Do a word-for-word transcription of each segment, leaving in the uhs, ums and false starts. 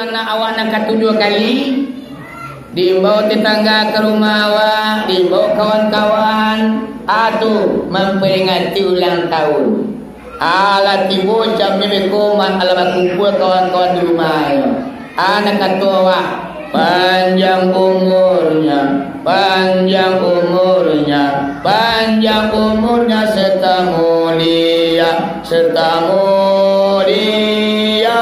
Anak awak nan katujuah kali, diimbau tetangga ka rumah awak, diimbau kawan-kawan, a tu mamperingati ulang tahun. Alah tibo jam limo beko, ma-, alah bakumpua kawan-kawan di rumahnyo. Anak kato awak, panjang umurnya, panjang umurnya, panjang umurnya serta mulia, serta mulia.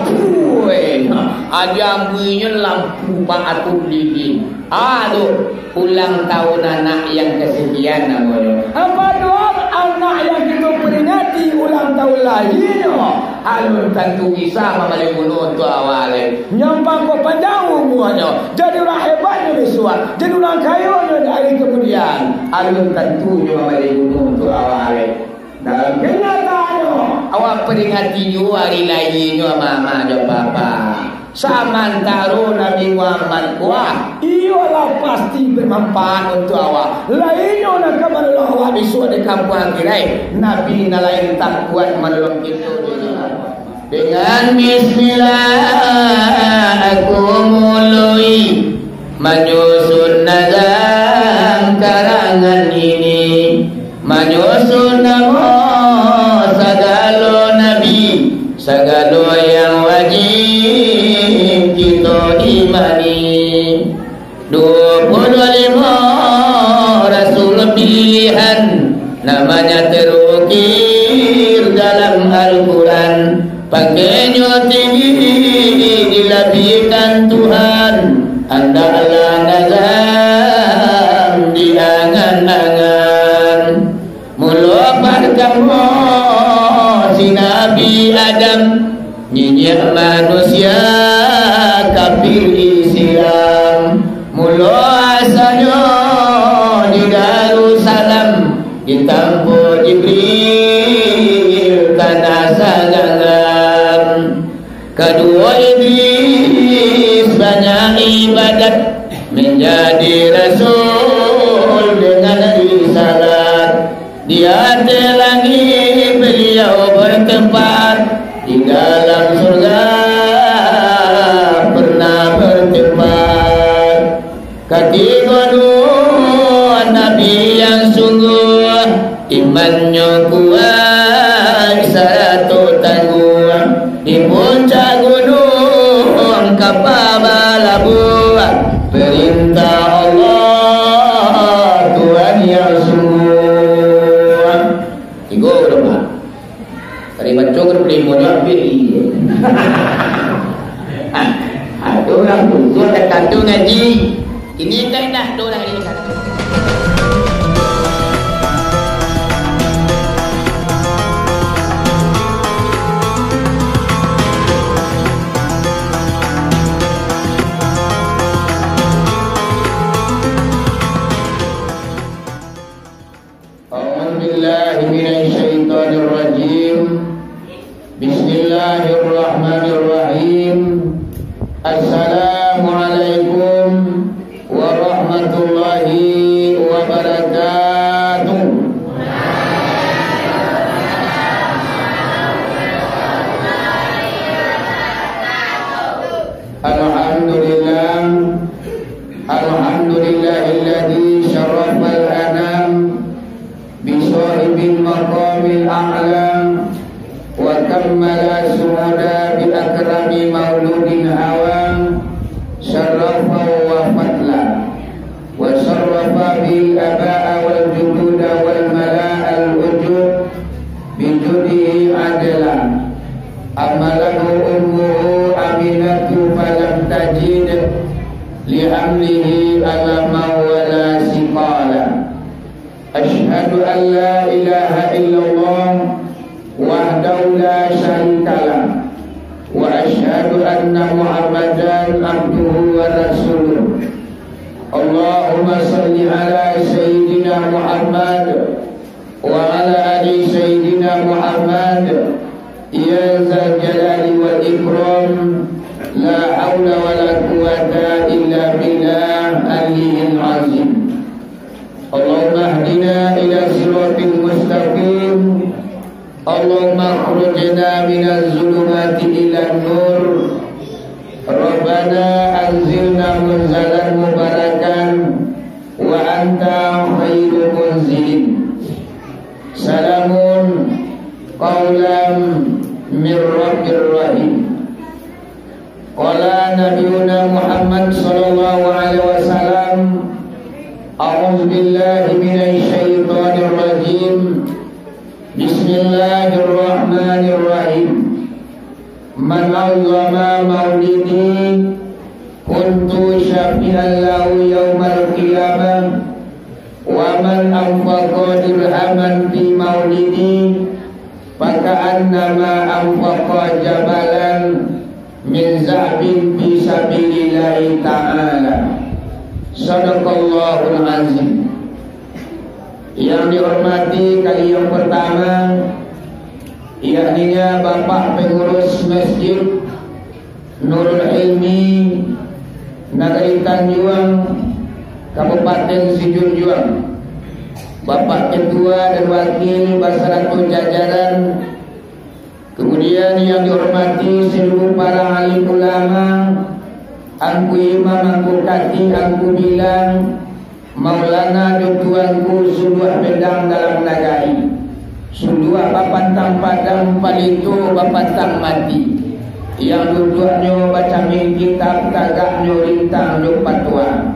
Pueh. Aja ambuinyo lampu pak atu lilin. Ah, tu. Ulang tahun anak yang kesekian namonyo. Apa doa anak yang kita peringati ulang tahun lahirnyo? Alun tantu bisa mambaleh gunung tu awak lai. Nyampang ko panjang umurnyo, jadi urang hebatnyo bisuak, jadi urang kayonyo di hari kemudian. Alun tantunyo mambaleh gunung tu awak lai. Dalam kenyataannyo, awak peringati juo hari lahirnyo mama jo papa. Samantaro Nabi Muhammad kuah, iyolah pasti bermanfaat untuak awak. Lahinnyo nan ka manolong awak bisuak di kampuang akhirai, Nabi nan lain tak kuat manolong kito di dunia. Dengan bismillah aku muloi manyusun nazam karangan ini. Manyusun namo sagalo nabi, sagalo yang wajib kito imani. Duo puluah limo rasul pilihan, namanya terukir dalam Al-Quran. Pangkanyo tinggi dilabiahkan Tuhan, andaklah nazam diangan-angan. Mulo partamo si Nabi Adam, niniak manusia kafir Islam. Mulo asalnyo di Darussalam, ditampo Jibril tanah sagangan. Kaduo Idris banyak ibadat, manjadi rasul dengan risalat. Di ateh langik baliau bertempat, di dalam surga pernah bertempat. Katigo Nuh, nabi yang sungguh, imannyo kuaik sarato tangguh. Di puncak gunuang kapa balabuah, perintah Allah Tuhan yang sungguh. Tigo urang, Pak. Tadi baco ka duo puluah limo nyo ambiak, iyo. Ah, ado urang tuo datang tu ngaji. Ini kan indak ado urang ngaji. أعوذ بالله من الشيطان الرجيم. بسم الله الرحمن الرحيم. السلام عليكم ورحمة الله وبركاته. الحمد لله. الحمد لله الذي شرف الأنام بصاحب المقام الأعلى، وكمل السعداء بأكرم مولود هوى شرفا وفضلا، وشرف به الآباء والجدود والملاء الوجود بجوده عدلا. حمله أمه آمنة فلم تجد لحمله ألما ولا ثقالا. أشهد أن لا إله إلا الله وحده لا شريك له، وأشهد أن محمدا عبده ورسوله. اللهم صل على سيدنا محمد وعلى آل سيدنا محمد. يا ذا الجلال والإكرام، لا حول ولا قوة إلا بالله العلي العظيم. اللهم اهدنا إلى صراط مستقيم. اللهم أخرجنا من الظلمات إلى النور. Qala Nabiyuna Muhammad sallallahu alaihi wasallam, A'udzubillahi minasyaitonirrajim. Bismillahirrahmanirrahim. Man 'azzama maulidi kuntu syafi'an lahu yaumal qiyamah, wa man anfaqa dirhaman fi maulidi faka'annama anfaqa jabalan min zahabin fi sabilillahi ta'ala. Sadaqallahul azim. Yang dihormati kali yang pertama, yakninya Bapak Pengurus Masjid Nurul Ilmi, Nagari Tanjuang, Kabupaten Sijunjuang, Bapak Ketua dan Wakil basarato jajaran, kemudian yang dihormati seluruh para alim ulama, angku imam, angku kati, angku bilang, Maulana jo tuanku, suluah bedang dalam nagari, suluah bapantang padang, palito bapantang mati, yang duduaknyo bacamin kitab, tagaknyo rintang jo patuah.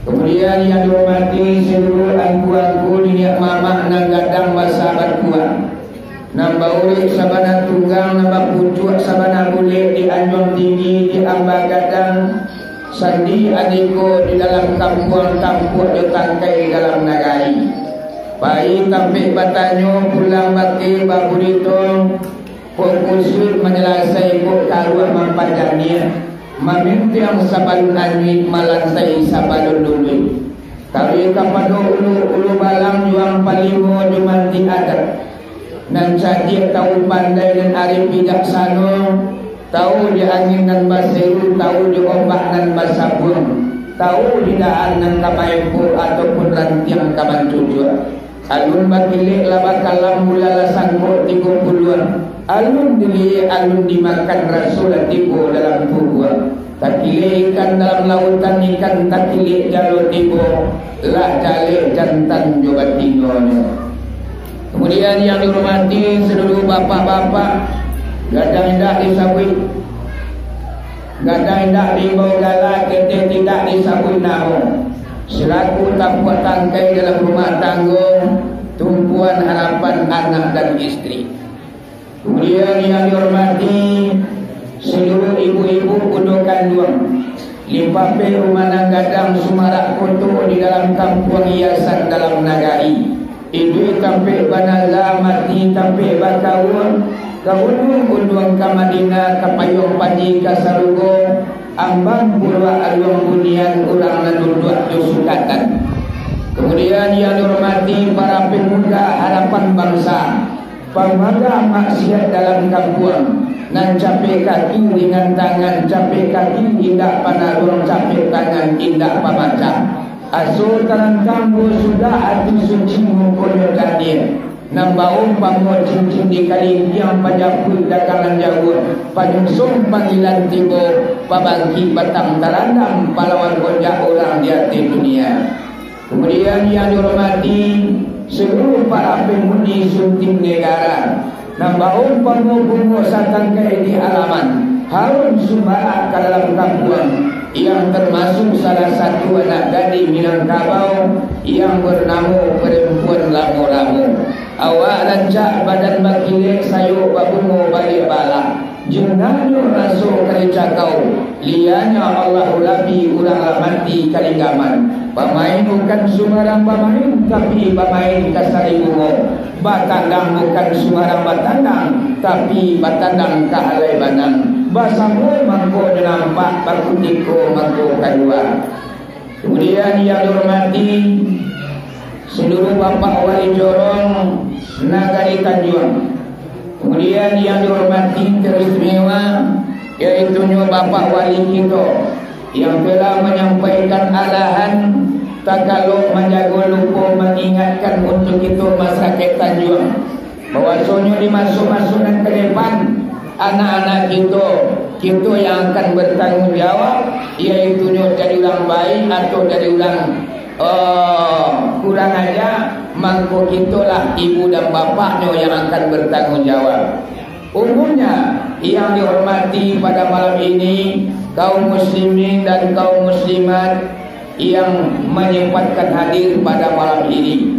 Kemudian yang dihormati seluruh angku-angku, niniak mamak nan gadang basa bakuak, nan baurek sabana tunggang, nan bapucuak sabana bulek di anjuang tinggi, di amba gadang, sandi andiko di dalam kampuang, tampuak jo tangkai dalam nagari. Pai tampek batanyo, pulang bakeh baburito, kok kusuik manyalasai, kok karuah mampajaniah, mamintiang sabalun anyuik, malantai sabalun luluih. Taruih kapado ulu, ulu balang, juang palimo jo manti adat. Nan cadiak, tahu pandai, nan arif bijaksano, tahu di angin nan baseru, tahu di ombak nan basabuang, tahu di dahan nan ka maempok ataupun rantiang ka mancucuak. Alun bakilek lah bakalam, bulan lah sangkok tigo puluah. Alun diliek, alun dimakan, raso lah tibo dalam tubuah. Takilek ikan dalam lautan, ikan takilek jalo tibo, lah jaleh jantan jo batinonyo. Kemudian yang dihormati seluruh bapak-bapak, gadang indak disabuik, gadang indak diimbau gala, ketek indak disabuik namo, selaku tampuak tangkai dalam rumah tanggo, tumpuan harapan anak dan istri. Kemudian yang dihormati seluruh ibu-ibu bundo kanduang, limpapeh rumah nan gadang, sumarak koto di dalam kampuang, hiasan dalam nagari. Iduik tampek banaza, mati tampek bakaua, ka unduang-unduang ka Madinah, ka payuang panji ka sarugo, ambang puruak aluang bunian, urang nan duduak jo sukatan. Kemudian yang dihormati para pemuda harapan bangsa, pamaga maksiat dalam kampuang, nan capek kaki ringan tangan, capek kaki indak panaruang, capek tangan indak pamacah. Aso tarantang buah sudah, ati suci mukonyo gadih, nan baumpamo cincin di kalintiang, pajapuik dagangan jauah, panyusung panggilan tibo, pabangkik batang tarandam, palawan ojak urang di ateh dunia. Kemudian yang dihormati seluruh para penghuni Sultan Negara, nan baumpamo bungo satangkai di halaman, harum sumbarak ka dalam kampuang, yang termasuk salah satu anak gadih Minangkabau yang bernamo Perempuan Lamo-Lamo. Awak rancak, badan bakilek, sayok babungo baliak balak. Jenaknyo raso ka dicakau, lianya Allahu Rabbi, urang lah mati kalinggaman. Bamain bukan sumbarang bamain, tapi bamain ka sari bungo. Batandang bukan sumbarang batandang, tapi batandang ka alai banang. Basamo mangko nampak, bakutiko mangko kalua. Kemudian yang dihormati seluruh Bapak Wali Jorong Nagari Tanjuang. Kemudian yang dihormati teristimewa, yaitunyo Bapak Wali kito yang telah manyampaikan arahan, takalok manjago lupo mangingatkan untuk kito masyarakat Tanjuang. Bahwasonyo di maso-maso nan ka depan, anak-anak kito, kito yang akan bertanggung jawab, yaitunyo jadi urang baik atau jadi urang, eh, kurang aja, mangko kitolah ibu dan bapaknyo yang akan bertanggung jawab. Umumnya, yang dihormati pada malam ini, kaum muslimin dan kaum muslimat yang menyempatkan hadir pada malam ini.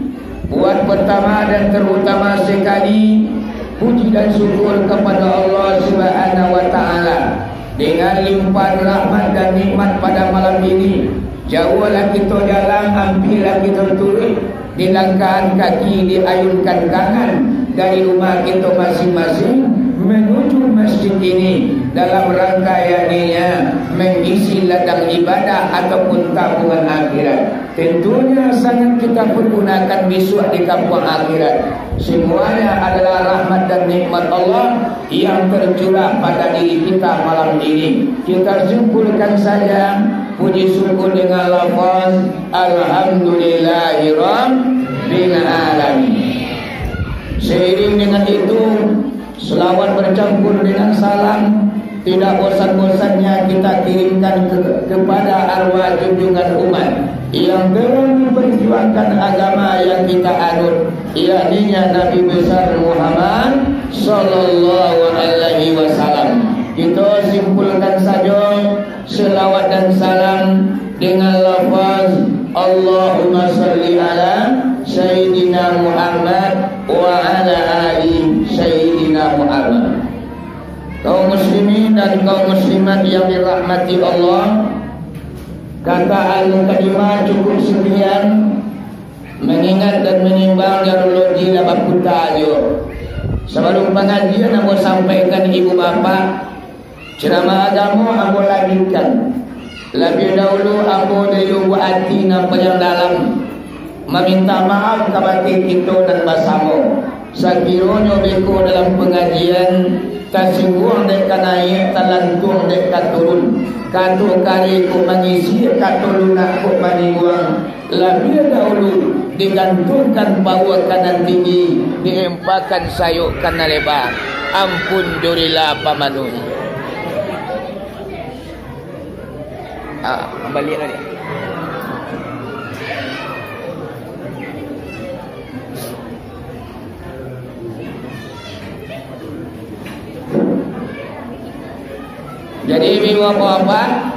Buat pertama dan terutama sekali, puji dan syukur kepada Allah Subhanahu wa Ta'ala dengan limpahan rahmat dan nikmat pada malam ini. Jauhlah kito jalan, ampilah kito turuik, dilangkahan kaki, diayunkan tangan dari rumah kito masing-masing menuju masjid ini dalam rangka, yakni, mengisi ladang ibadah ataupun tabungan akhirat. Tentunya sangat kita pergunakan bisuak di kampuang akhirat. Semuanya adalah rahmat dan nikmat Allah yang tercurah pada diri kita malam ini. Kita simpulkan saja puji syukur dengan lafaz, "Alhamdulillahirabbil alamin." Seiring dengan itu, selawat bercampur dengan salam tidak bosan-bosannya kita kirimkan ke-, kepada arwah junjungan umat yang telah memperjuangkan agama yang kita anut, yakni Nabi besar Muhammad sallallahu alaihi wasallam. Kita simpulkan saja selawat dan salam dengan lafaz, "Allahumma salli ala Sayyidina Muhammad wa ala ali Sayyidina Muhammad." Kaum muslimin dan kaum muslimat yang dirahmati Allah, kata alun kalimah cukup sekian, mengingat dan menimbang, jarologi lah baputa juo. Sabalum pangajian ambo sampaikan ibu bapak, ceramah agamo ambo lanjuikkan. Labiah dahulu ambo dari lubuak ati nan paliang dalam mamintak maaf kabake kito nan basamo. Sakironyo beko dalam pangajian tasingguang dek ka naiak, talantuang dek ka turun, kato kareh kok mangisi, kato lunak kok maningguang, labiah dahulu digantungkan pauak ka nan tinggi, diimpakan sayok ka nan leba, ampun jo rila pamanuih. Ah, baliak baliak. Jadi, ibu bapak-bapak,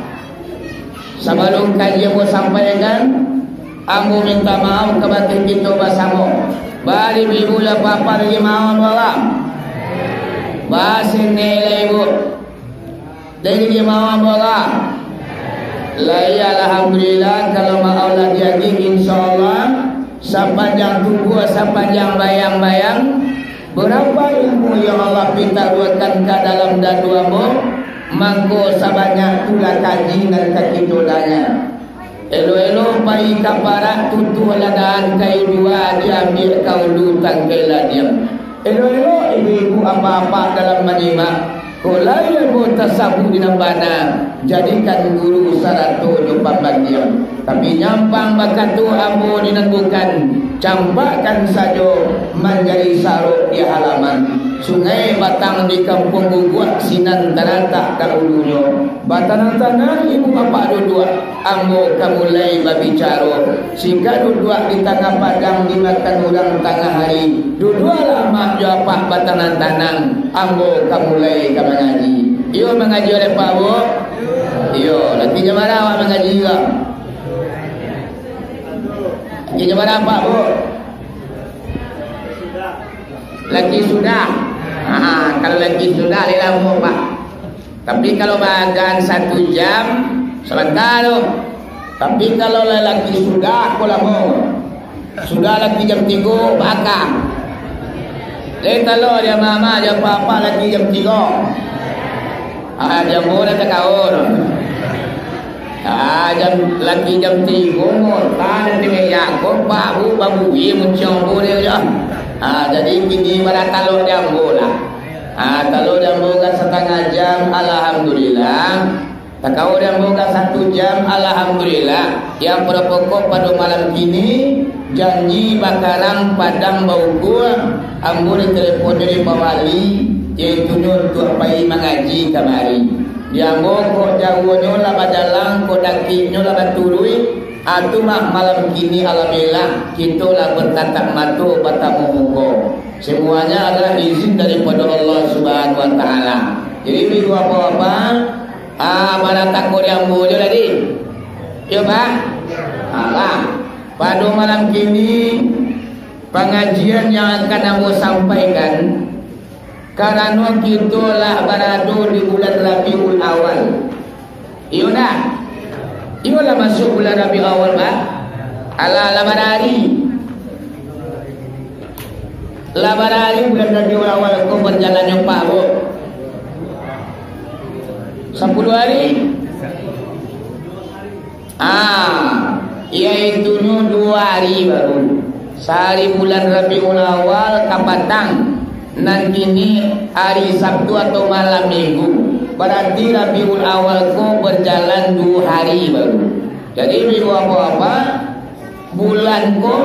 sabalum kaji ambo sampaikan, ambo minta maaf kabake kito basamo. Bari ibu lah papa lagi maaf, Allah. Basi ni lah ibu. Dari jamaah bola. Lai, alhamdulillah, kalau maaf lah diagih, insyaallah, sapanjang tubuah, sapanjang bayang-bayang, berapa ilmu yang Allah pintaruahkan ka dalam dadu ambo, mangko sabanyak tu lah kaji nan ka kito danga. Elok-elok pai ka parak, tutuah lah daan kayu dua, diambiak ka ulu tangkai ladiang. Elok-elok ibu-ibu, apak-apak dalam manyimak, kok lai ambo tasabuik di nan bana, jadikan guru sarato jo pambantiang. Tapi nyampang bakato ambo di nan bukan, campakkan sajo manjadi sarok di halaman. Sungai batang di Kampuang Guguak, sinan taratak dahulunyo. Batanang-tanang ibu bapak duduak, ambo ka mulai babicaro. Singkek duduak di tangah padang, dimakan urang tangah hari. Duduaklah mak jo apak batanang-tanang, ambo ka mulai ka mangaji. Iyo mangaji alek Pak, Bu? Iyo, laki jam bara awak mangaji ko? Laki jam bara, Pak, Bu? Laki sudah. Ha, kalau laki sudah, lai lamo, Pak. Tapi kalau baagaan satu jam, sabanta tu. Tapi kalau lalaki sudah, ko lamo. Sudah laki jam tigo, baakah. Lai talok di ama-ama, jam apak laki jam tigo. Ah, jam duo lah takaur. Ah, jam, laki jam tigo, mota dan di meja ko, babu, babu, iya muncung bu dia je. Ah, jadi kini bara talok di ambo lah. Ah, talok di ambo ka satangah jam, alhamdulillah. Takaur di ambo ka satu jam, alhamdulillah. Yang pokok pado malam kini, janji bakarang padang baukua, ambo ditelepon dari Pak Wali, yaitunyo untuak pai mangaji kamari. Di ambo kok jauahnyo lah bajalang, kok dakeknyo lah baturuik, atu mah malam kini alhamdulillah, kito lah bertatap mato batamu muko. Semuanya adalah izin daripada Allah Subhanahu wa Ta'ala. Jadi, ibu bapak-bapak, ah, mana takut yang boleh tadi? Yo, Pak? Alah. Pada malam kini, pengajian yang akan ambo sampaikan, karano kito lah barado di bulan Rabiul Awal. Iyo ndak? Iyo lah masuk bulan Rabiul Awal, Pak. Alah, lah barari. Lah barari bulan Rabiul Awal ko berjalannyo, Pak, Bu? Sapuluah hari. Ah, yaitunyo duo hari baru. Sahari bulan Rabiul Awal kapatang, nan kini hari Sabtu atau malam Minggu. Bararti Rabiul Awal ko bajalan duo hari baru. Jadi, ibu bapak-bapak, bulan ko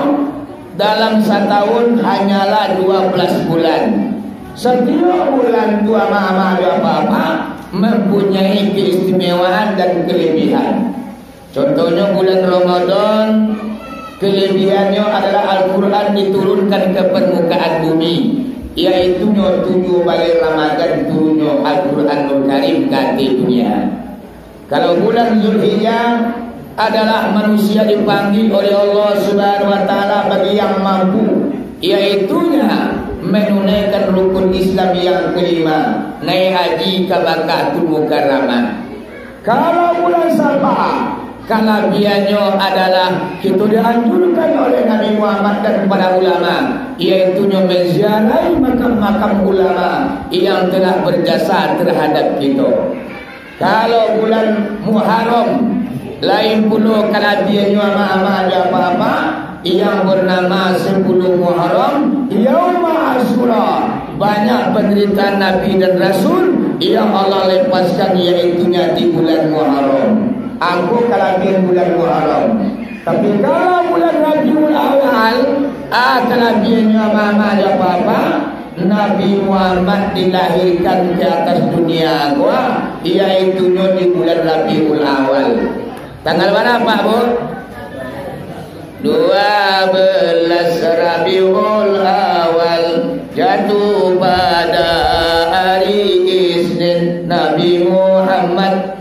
dalam satahun hanyalah duo belas bulan. Satiok bulan tu, amak-amak jo apak-apak, mampunyai keistimewaan dan kelebihan. Contohnyo, bulan Ramadan, kelebihannyo adalah Al-Quran diturunkan ka parmukaan bumi, yaitunyo tujuah baleh Ramadan turunnyo Al-Quranul Karim ka ateh dunia. Kalau bulan Zulhijjah, adalah manusia dipanggil oleh Allah Subhanahu wa Ta'ala bagi yang mampu, yaitunya manunaikan rukun Islam yang kelima, naik haji ka Makkah Mukarramah. Kalau bulan Safar, kalabiahannyo adalah kito dianjurkan oleh Nabi Muhammad dan para ulama, yaitunyo manziarahi makam-makam ulama yang telah berjasa terhadap kito. Kalau bulan Muharram, lain pulo kalabiahannyo, amak-amak jo apak-apak, yang bernama sepuluh Muharram, Yauma Asyura. Banyak penderitaan Nabi dan Rasul yang Allah lepaskan, yaitunya di bulan Muharram. Angko kalabiahan bulan Muharram. Tapi kalau bulan Rabiul Awal, ah, kalabiahannyo, amak-amak jo apak-apak, Nabi Muhammad dilahirkan ke atas dunia ko, yaitunyo di bulan Rabiul Awal. Tanggal bara, Pak, Bu? Dua belas Rabiul Awal, jatuh pada hari Isnin, Nabi Muhammad.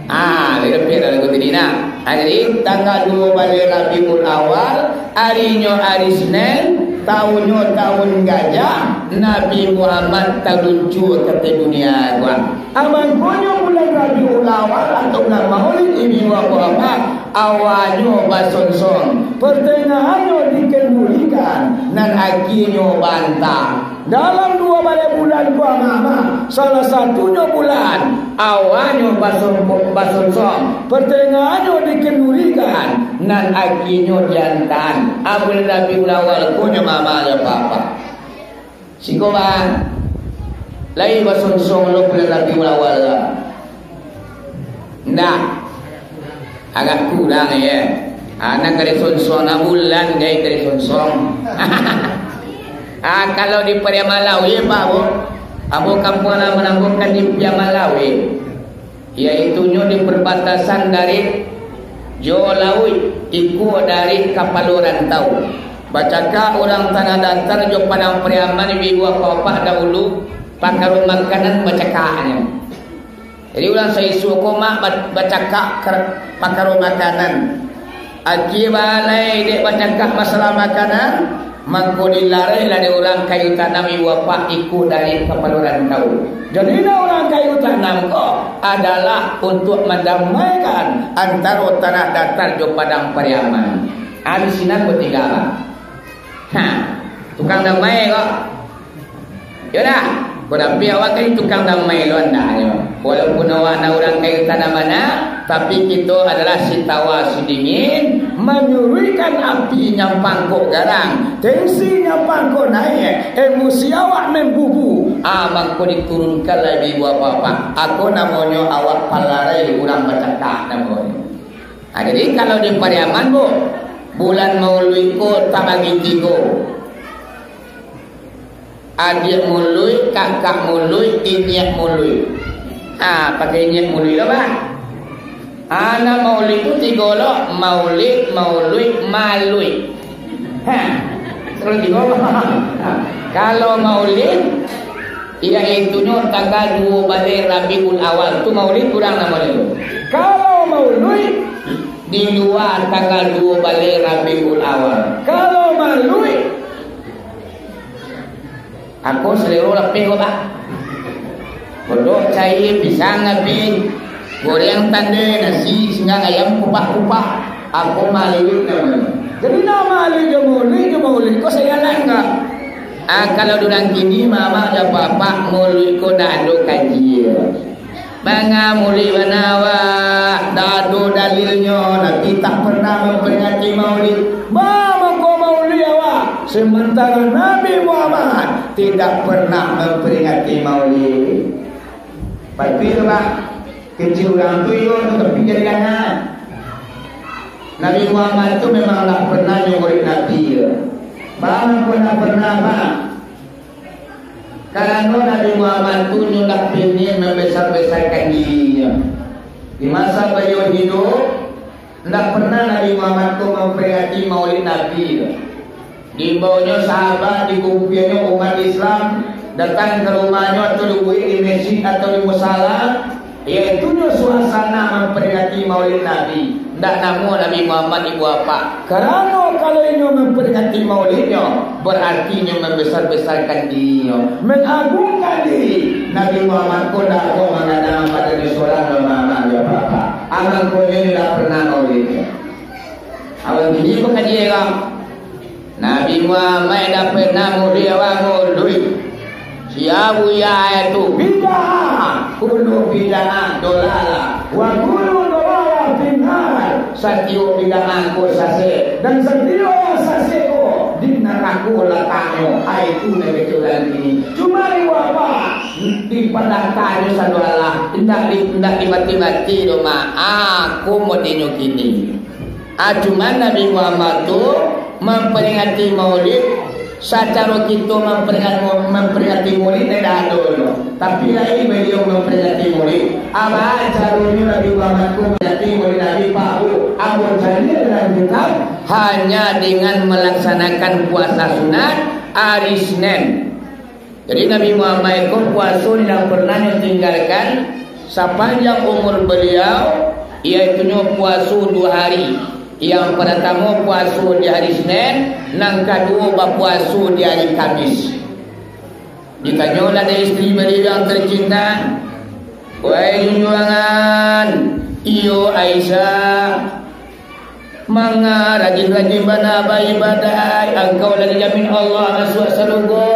Ah, lebih dari itu tadi, nah. Ah, jadi, tanggal duo baleh Rabiul Awal, harinyo hari Senin, tahunnyo tahun gajah, Nabi Muhammad taluncua ka ateh dunia ko. Amangkonyo bulan Rabiul Awal atau bulan Maulid ini, bapak-bapak, awalnyo basonsong, pertengahannyo dikendurikan, nan akhianyo baanta. Dalam duo baleh bulan ko, amak-amak, salah satunyo bulan, awalnyo basom-, basonsong, pertengahannyo dikendurikan, nan akhianyo diantaan. Ah, bulan Rabiul Awal ko nyo, amak-amak jo apak-apak. Siko, Bang, lai basonsong lo bulan Rabiul Awal lah. Ndak. Agak kurang, ya. Anak dari sonsong, anak bulan, gai dari sonsong. Ah, kalau di Pariaman Lawe, Pak, Bu, ambo kampuang lah mananggukan di Pariaman Lawe, yaitunyo di perbatasan dari jo lauik, iko dari kapalo rantau. Bacakak urang Tanah Datar jo Padang Pariaman, ibu bapak dahulu, pakaro makanan bacakaknyo. Jadi, urang saisuak ko, Mak, ba-, bacakak kar-, pakaro makanan. Akhia balai dek bacakak masalah makanan, mako dilarailah dek urang kayu tanam ibu bapak iko dari kapalo rantau. Jadi, nah, urang kayu tanam ko adalah untuak mandamaikan antaro Tanah Datar jo Padang Pariaman. Ah, di sinan batingga, Bang. Ha, tukang damai ko. Yo dah, ko tapi awak kan tukang damai lo andaknyo. Walaupun awak nak urang kayu tanam bana, tapi kito adalah sitawa sidingin, manyuruikan api nyampang kok garang, tensi nyampang kok naik, emosi awak membubu. Ah, mangko diturunkanlah ibu bapak-bapak. Ako namonyo awak palarai urang bacakak namonyo. Ah, jadi kalau di Pariaman, Bu, bulan Maulid ko tabagi tigo. Adiak muluik, kakak muluik, inyiak muluik. Ah, pakai inyiak muluik lo, Bang. Anak maulid tu tigo lo, maulid, mauluik, maluik. Ha. Kalau maulid, yaitunyo tanggal duo baleh Rabiul Awal, tu maulid urang namonyo tu. Kalau mauluik, di lua tanggal duo baleh Rabiul Awal. Kalau mauluik, ako selero lapeh ko, Pak. Kodok, caia, pisang, abih, goreng tande, nasi, singgang ayam, kupak-kupak. Ako mauluik namonyo. Jadi, nan mauluik jo mauluik jo mauluik ko sajalan ka? Ah, kalau di urang kini, mamak jo bapak, mauluik ko ndak ado kaji. Manga mauluik bana awak, ndak ado dalilnyo, Nabi tak pernah memperingati maulid. Ba mangko mauluik awak, sementara Nabi Muhammad tidak pernah memperingati maulid. Patuik tu, Pak, kecil urang tu iyo tu, tapi jadi danga. Nabi Muhammad tu memang ndak pernah nyo maulid Nabi tu. Ba mangko ndak pernah, Pak? Karano Nabi Muhammad tu nyo ndak pingin membesar-besarkan dirinyo. Di masa baliau hidup, ndak pernah Nabi Muhammad tu memperingati maulid Nabi tu. Diimbaunyo sahabat, dikumpuanyo umat Islam, datang ka rumahnyo atau dibuek di mesjid atau di musala, yaitunyo suasana memperingati maulid Nabi. Ndak namuah Nabi Muhammad ibu apak. Karano kalau inyo memperingati maulidnyo, berarti inyo membesar-besarkan dirinyo, mengagungkan diri. Nabi Muhammad ko ndak ko manggadang badan di surang, mamak jo bapak. Amang ko inyo ndak pernah maulidnyo. Abang gini ko kaji urang. Nabi Muhammad dak pernah maulid, awak maulid. Sia Buya tu bid'ah, kullu bid'ah dolalah, wa kullu dolalah finnar. Satiok bid'ah ko sasek, dan satiok nan sasek ko di narako lataknyo. Ai tu nan kecil urang kini. Cuma di wabah, di padatanyo sadoalah, indak di, indak dibati-bati doh, Mak. Ako modinyo kini. Ah, cuman Nabi Muhammad tu mamperingati Maulid, sacaro kito mamperingati, mamperingati Maulid ndak ado doh. Tapi lai baliau mamperingati Maulid. Apo caronyo Nabi Muhammad tu mamperingati Maulid Nabi, Pak Bu? Ambo cari dalam kitab, hanya dengan melaksanakan puasa sunat ari Senin. Jadi, Nabi Muhammad ko puaso indak pernah nyo tinggalkan sapanjang umur baliau, yaitunyo puaso duo hari. Yang partamo puaso di hari Senin, nan kaduo bapuaso di hari Kamis. Ditanyolah dek isteri baliau yang tercinta, "Wahai junjuangan, iyo Aisyah, manga rajin-rajin bana baibadah, angkau lah dijamin Allah masuak sarugo."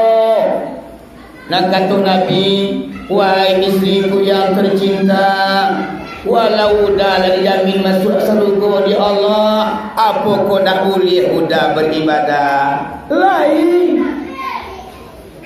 Nan kato Nabi, "Wahai istriku yang tercinta, walau udah lah dijamin masuak sarugo di Allah, apo ko ndak buliah udah beribadah?" Lain.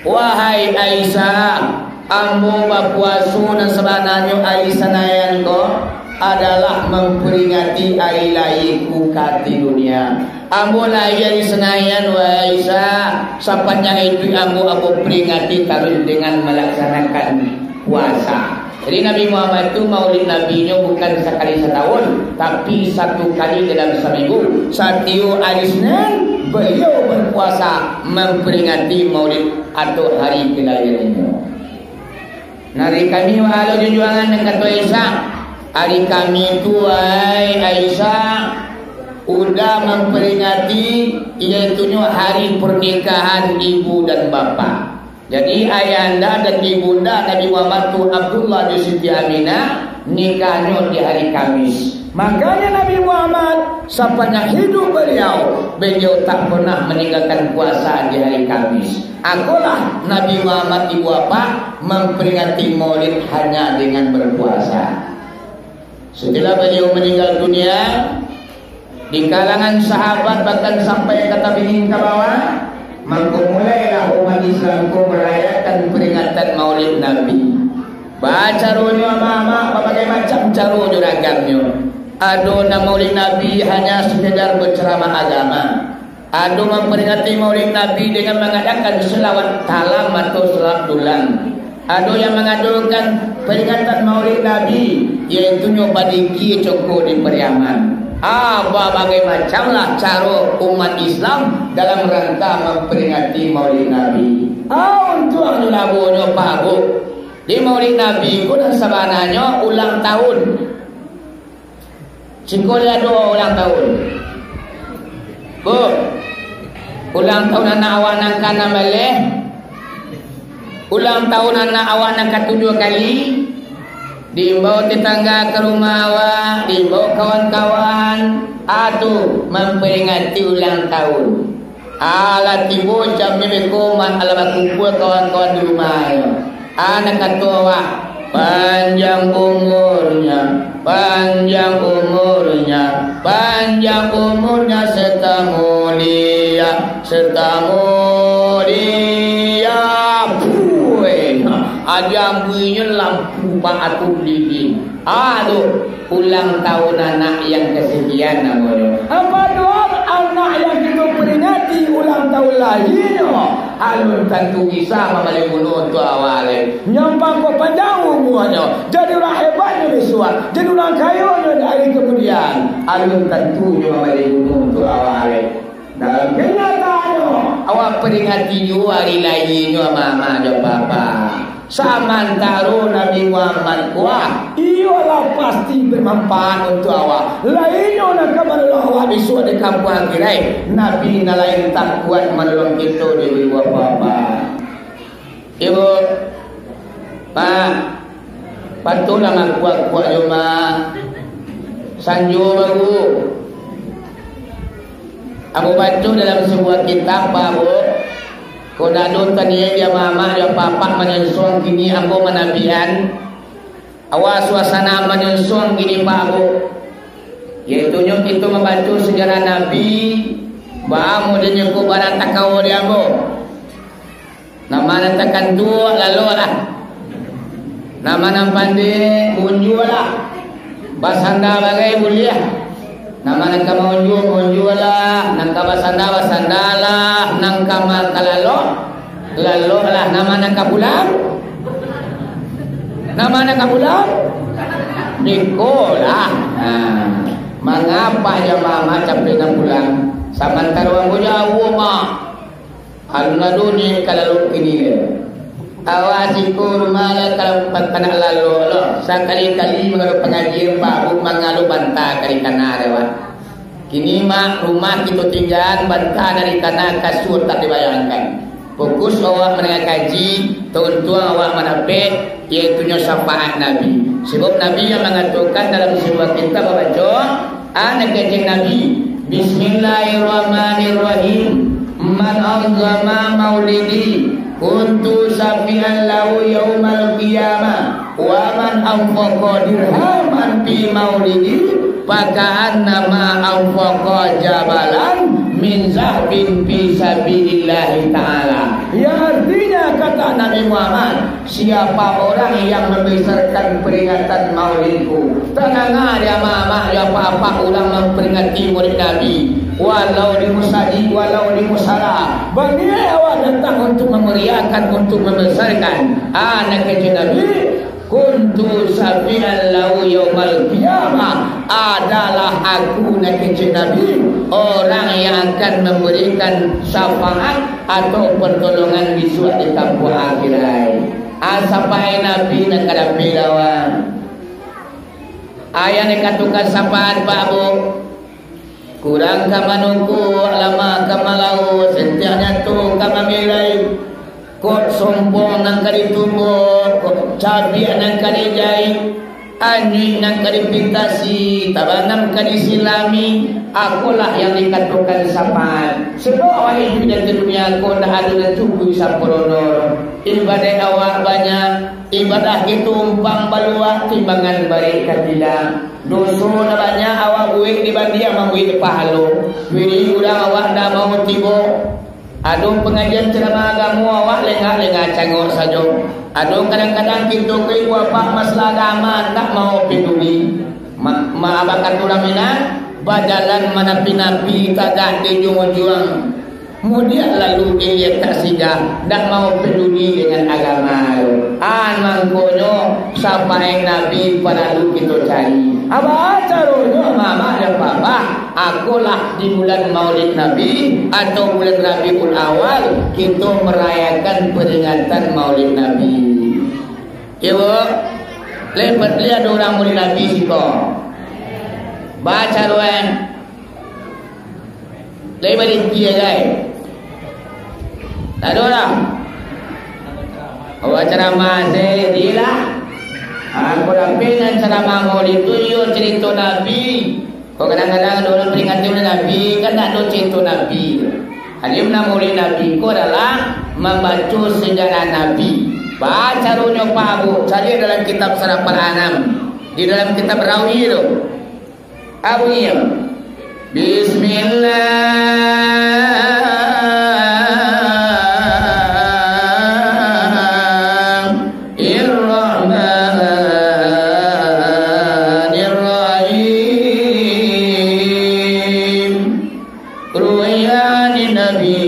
"Wahai Aisyah, ambo bapuaso nan sabananyo ari Sanayan ko adalah mamperingati ari lahiaku ka ateh dunia. Ambo lahia di Sanayan, wahai Aisyah, sapanjang iduik ambo, ambo peringati taruih dengan malaksanakan puasa." Jadi, Nabi Muhammad tu maulid Nabi-Nyo bukan sakali satahun, tapi satu kali dalam saminggu. Satiok ari Senin, baliau bapuasa mamperingati maulid atau hari kelahiran-Nyo. Nah, ari Kamis, wahai junjuangan, nan kato Aisyah, ari Kamis tu, wahai Aisyah, udah mamperingati, yaitunyo hari pernikahan ibu dan bapak. Jadi, ayahanda dan ibunda Nabi Muhammad tu Abdullah jo Siti Aminah nikahnyo di hari Kamis. Makanya Nabi Muhammad sapanjang hidup baliau, baliau tak pernah meninggalkan puasa di hari Kamis. Akolah Nabi Muhammad ibu apak memperingati Maulid hanya dengan berpuasa. Setelah baliau meninggal dunia, di kalangan sahabat bahkan sampai ka tabingin ka bawah, mangko mulailah umat Islam ko marayakan peringatan Maulid Nabi. Bacaronyo amak-amak babagai macam caro jo ragamnyo. Ado nan Maulid Nabi hanya sekedar berceramah agama. Ado mamperingati Maulid Nabi dengan mangadakan selawat talam atau selawat dulang. Ado yang mangadokan peringatan Maulid Nabi, yaitunyo badikia congko di Pariaman. Ah, babagai macamlah caro umat Islam dalam rangka mamperingati Maulid Nabi. Ah, untuang jo labonyo, Pak, Bu. Di Maulid Nabi ko nan sabananyo ulang tahun. Siko lai ado ulang tahun. Bu, ulang tahun anak awak nan ka anam baleh. Ulang tahun anak awak nan katujuah kali, diimbau tetangga ka rumah awak, diimbau kawan-kawan, ah, tu, mamperingati ulang tahun. Ah, lah tibo jam limo beko, ma-, alah bakumpua kawan-kawan di rumah yo. Ah, nan kato awak, panjang umurnya, panjang umurnya, panjang umurnya serta mulia, serta mulia. Puih. Aja buinyo lampu bak atun lilin. Ah, tu, ulang tahun anak yang kesekian namonyo. Apa doa anak yang kita peringati ulang tahun lahirnya? Alun tantu bisa mambaleh guno untuak awak lai. Nyampang ko panjang umurnyo, jadi urang hebatnyo bisuak, jadi urang kayonyo di hari kemudian. Alun tantunyo mambaleh guno untuak awak lai. Dalam kenyataannyo, awak peringati juo ari lahianyo mama jo papa. Samantaro Nabi Muhammad kuat, iyolah pasti bermanfaat untuak awak. Lahianyo nan ka manolong awak bisuak di kampuang akhirai. Nabi nan lain tak kuat manolong kito di ibu papa. Ibu, Pak, patuiklah mangkuak-kuak jo, Mak. Sanjo baru. Ambo baco dalam sabuah kitab, Pak, Bu. Kok ndak ado taniaik di amak-amak jo apak-apak manyonsuang kini ambo manabian. Awak suasana manyonsuang kini, Pak, Bu. Yaitunyo kito mambaco sajarah Nabi, baa modelnyo ko barang takawa di ambo. Nama nan takantuak, laloklah. Nama nan pandek, unjualah. Basanda bagai buliah. Nama nan ka maunjua, maunjualah. Nan ka basanda, basandalah. Nan ka ma-, ka lalok, laloklah. Nama nan ka pulang? Nama nan ka pulang? Bikolah. Nah, mangapa jamaah capek nan pulang? Samantaro ambo jauah, Mak. Alun ado niaik ka lalok kini lai. Awak siko rumah lah ka-, ka nak lalok lo. Sakali-kali mangado pangajian, baru mangalo banta ka di tanah dek awak. Kini, Mak, rumah kito tinggaan, banta dari tanah, kasua tak dibayangkan. Fokus awak mandanga kaji, tauntuang awak mandapek, yaitunyo syafaat Nabi. Sabab Nabi yang mangatokan dalam sabuah kitab babaco, Anak kecil Nabi, Bismillahirrahmanirrahim. Man azama maulidi, kuntu syafi'an lahu yaumal qiyamah. Wa man anfaqa dirhaman fi maulidi, faka'annama anfaqa jabalan min zahabin fi sabilillahi ta'ala. Yang artinya, kata Nabi Muhammad, siapa orang yang membesarkan peringatan Maulidku, tadanga dek amak-amak jo apak-apak urang mamperingati Maulid Nabi, walau di musajik, walau di musala, baniaik awak datang untuk mamariahkan, untuk membesarkan, ah, nan kecek Nabi, kuntu syafi'an lahu yaumal qiyamah, adalah aku, nan kecek Nabi, orang yang akan memberikan syafaat atau pertolongan bisuak di kampuang akhirai. Ah, syafaat Nabi nan ka dapek lawan. Ayah nan katokan syafaat, Pak, Bu. Kurang ka manungkuk, lama ka malauak, sentiak nyato ka mamilai. Kok sompong nan ka ditumbok, kok cabiak nan ka dijaik. Anyuik nan ka dipitasi, tabanam ka disilami, akolah yang dikatokan syafaat. Sabab awak iduik di dunia ko ndak ado nan cukuik sampurno. Ibadah awak banyak, ibadah kito umpang baluak, timbangan barek ka tilak. Doso nan banyak awak buek dibandiang mambuek pahalo. Wirid urang awak ndak mau tibo. Ado pangajian ceramah agamo, awak lengah-lengah cangok sajo. Ado kadang-kadang kito ko ibu apak masalah agama ndak mau peduli. Ma-, ma-, apak kato urang Minang, bajalan manapi-napi tagak di ujuang-ujuang. Mudiak lalu ilia tak singgah, ndak mau paduli dengan agama tu. Ah, mangkonyo, sapaek Nabi paralu kito cari. Apa caronyo, Mamak dan Papa? Akolah di bulan Maulid Nabi atau bulan Rabiul Awal, kito marayakan peringatan Maulid Nabi. Iyo, Bu? Lai, lai ado urang Maulid Nabi siko? Bacaroan. Lai barinti agai. Tak ado lah. Awak ceramah sendiri lah. Aku rapi nan ceramah Maulid tu, iyo, cerito Nabi. Kok kadang-kadang ado urang peringati Maulid Nabi, kan tak ado cerito Nabi. Jadi, Maulid Nabi ko adalah mambaco sejarah Nabi. Bacaronyo, Pak Bu, cari dalam kitab Sarafal Anam, di dalam kitab Rawi tu. Apo bunyi? Bismillahirrahmanirrahim. Ruwiya anin Nabi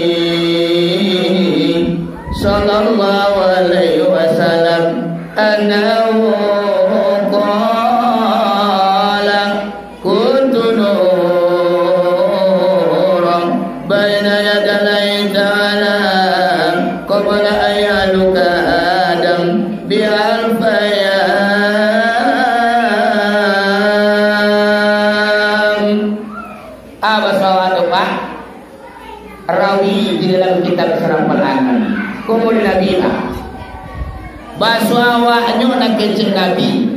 sallallahu alaihi wasallam annahu qala, "Kuntu nuran baina yadallahi ta'ala qabla an yakhluqa Adam bi alfi am." Ah, baso awak tu, Pak. Rawi di dalam kitab Sarafal Anam. Kumpul Nabi, Pak. Baso awaknyo nan kecek Nabi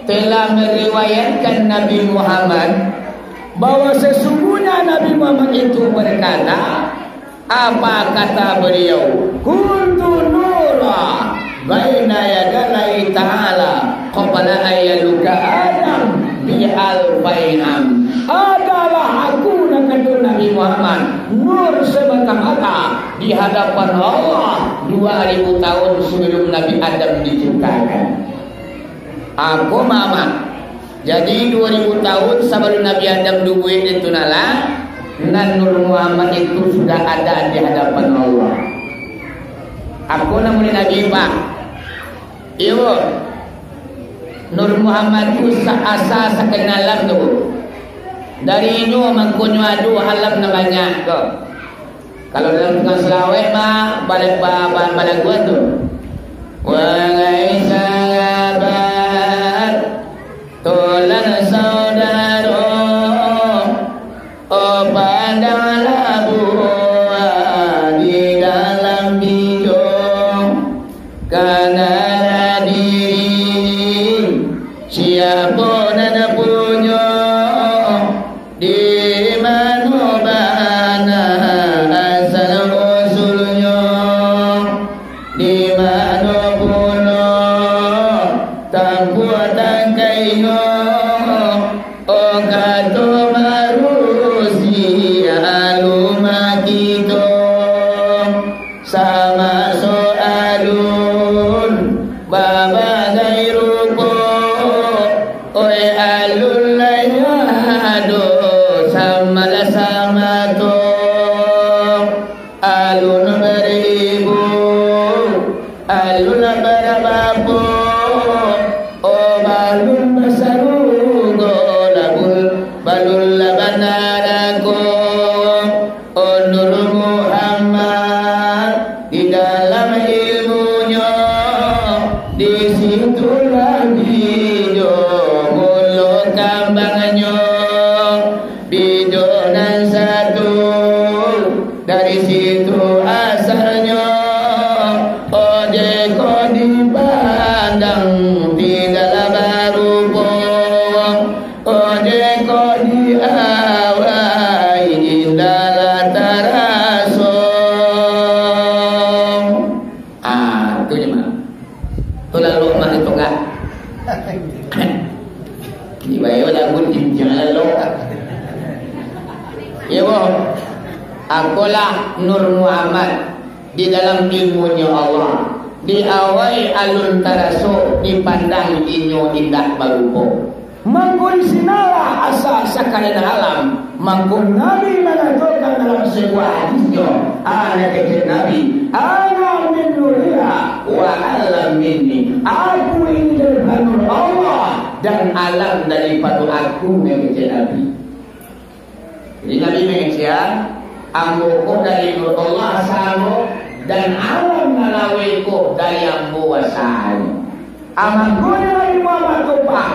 telah meriwayatkan Nabi Muhammad, bahwa sesungguhnya Nabi Muhammad itu berkata, apa kata beliau? "Kuntu nura baina yadallahi ta'ala qabla an yakhluqa Adam bi alfi am." Adalah aku, nan kato Nabi Muhammad, nur semata-mata di hadapan Allah dua ribu tahun sebelum Nabi Adam diciptakan. Ako, Mamak. Jadi, dua ribu tahun sabalun Nabi Adam dubuik di tu nyo lah, nan Nur Muhammad itu sudah ada di hadapan Allah. Ako nan mulai Nabi, Pak. Iyo. Nur Muhammad tu sa-, asa sakenal alam tu. Dari inyo mangkonyo ado alam nan banyak ko. Kalau dalam tukang salawat mah, bala-, ba-, ba-, balaguan tu. Wahai sahabat, tulan saudaro, oh, pandanglah buah di dalam bijo, karena diri siapo nan punyo, di mano bana asal usulnyo? Di mano pulo tampuak tangkainyo? Oh, kato marusi alun makito. Samaso alun babagai rupo, oi alun lai ado samalah samato. Alun baribu, alun barabapo, oh balun basarugo labun, balun lah banarako. Oh, Nur Muhammad, di dalam ilmunyo, di situlah bijo mulo kambangnyo. Bijo nan satu, dari situ asalnyo, oh, jikok dipandang tidaklah barupo. Ode ko di awai indalah taraso. Ah, tu je, Mak. Tu lalu Mak itu enggak. Di bayo lagu di jangan lalu. Ya, boh. Akolah Nur Muhammad di dalam ilmunyo Allah. Di awai alun taraso dipandang inyo indak barupo. Mangko di sinanlah asa sakalian alam. Mangko Nabi mangatokan dalam sabuah hadisnyo, a, nan kecek Nabi, "Ana min nurillah wa alam minni." Aku ini daripado nur Allah, dan alam daripado aku, nan kecek Nabi. Jadi Nabi mangecek, "Ambo ko dari nur Allah asa ambo, dan alam nan laweh ko dari ambo asa ambo." Amak guru Nabi Muhammad tu, Pak,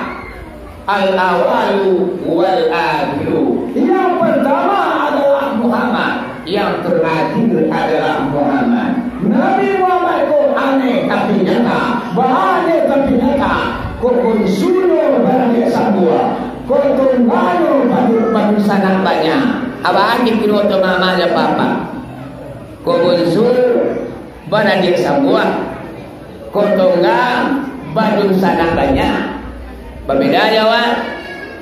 al-awalu wal akhiru. Yang pertama adalah Muhammad, yang terakhir adalah Muhammad. Nabi Muhammad ko aneh tapi nyata, baaneh tapi nyata. Ko bunsunyo baradiak sabua, ko tungganyo badu-, badunsanak banyak. Abah angin kiro tu mama jo papa. Ko bunsu baradiak sabua, ko tungga badunsanak banyak. Babeda jo awak.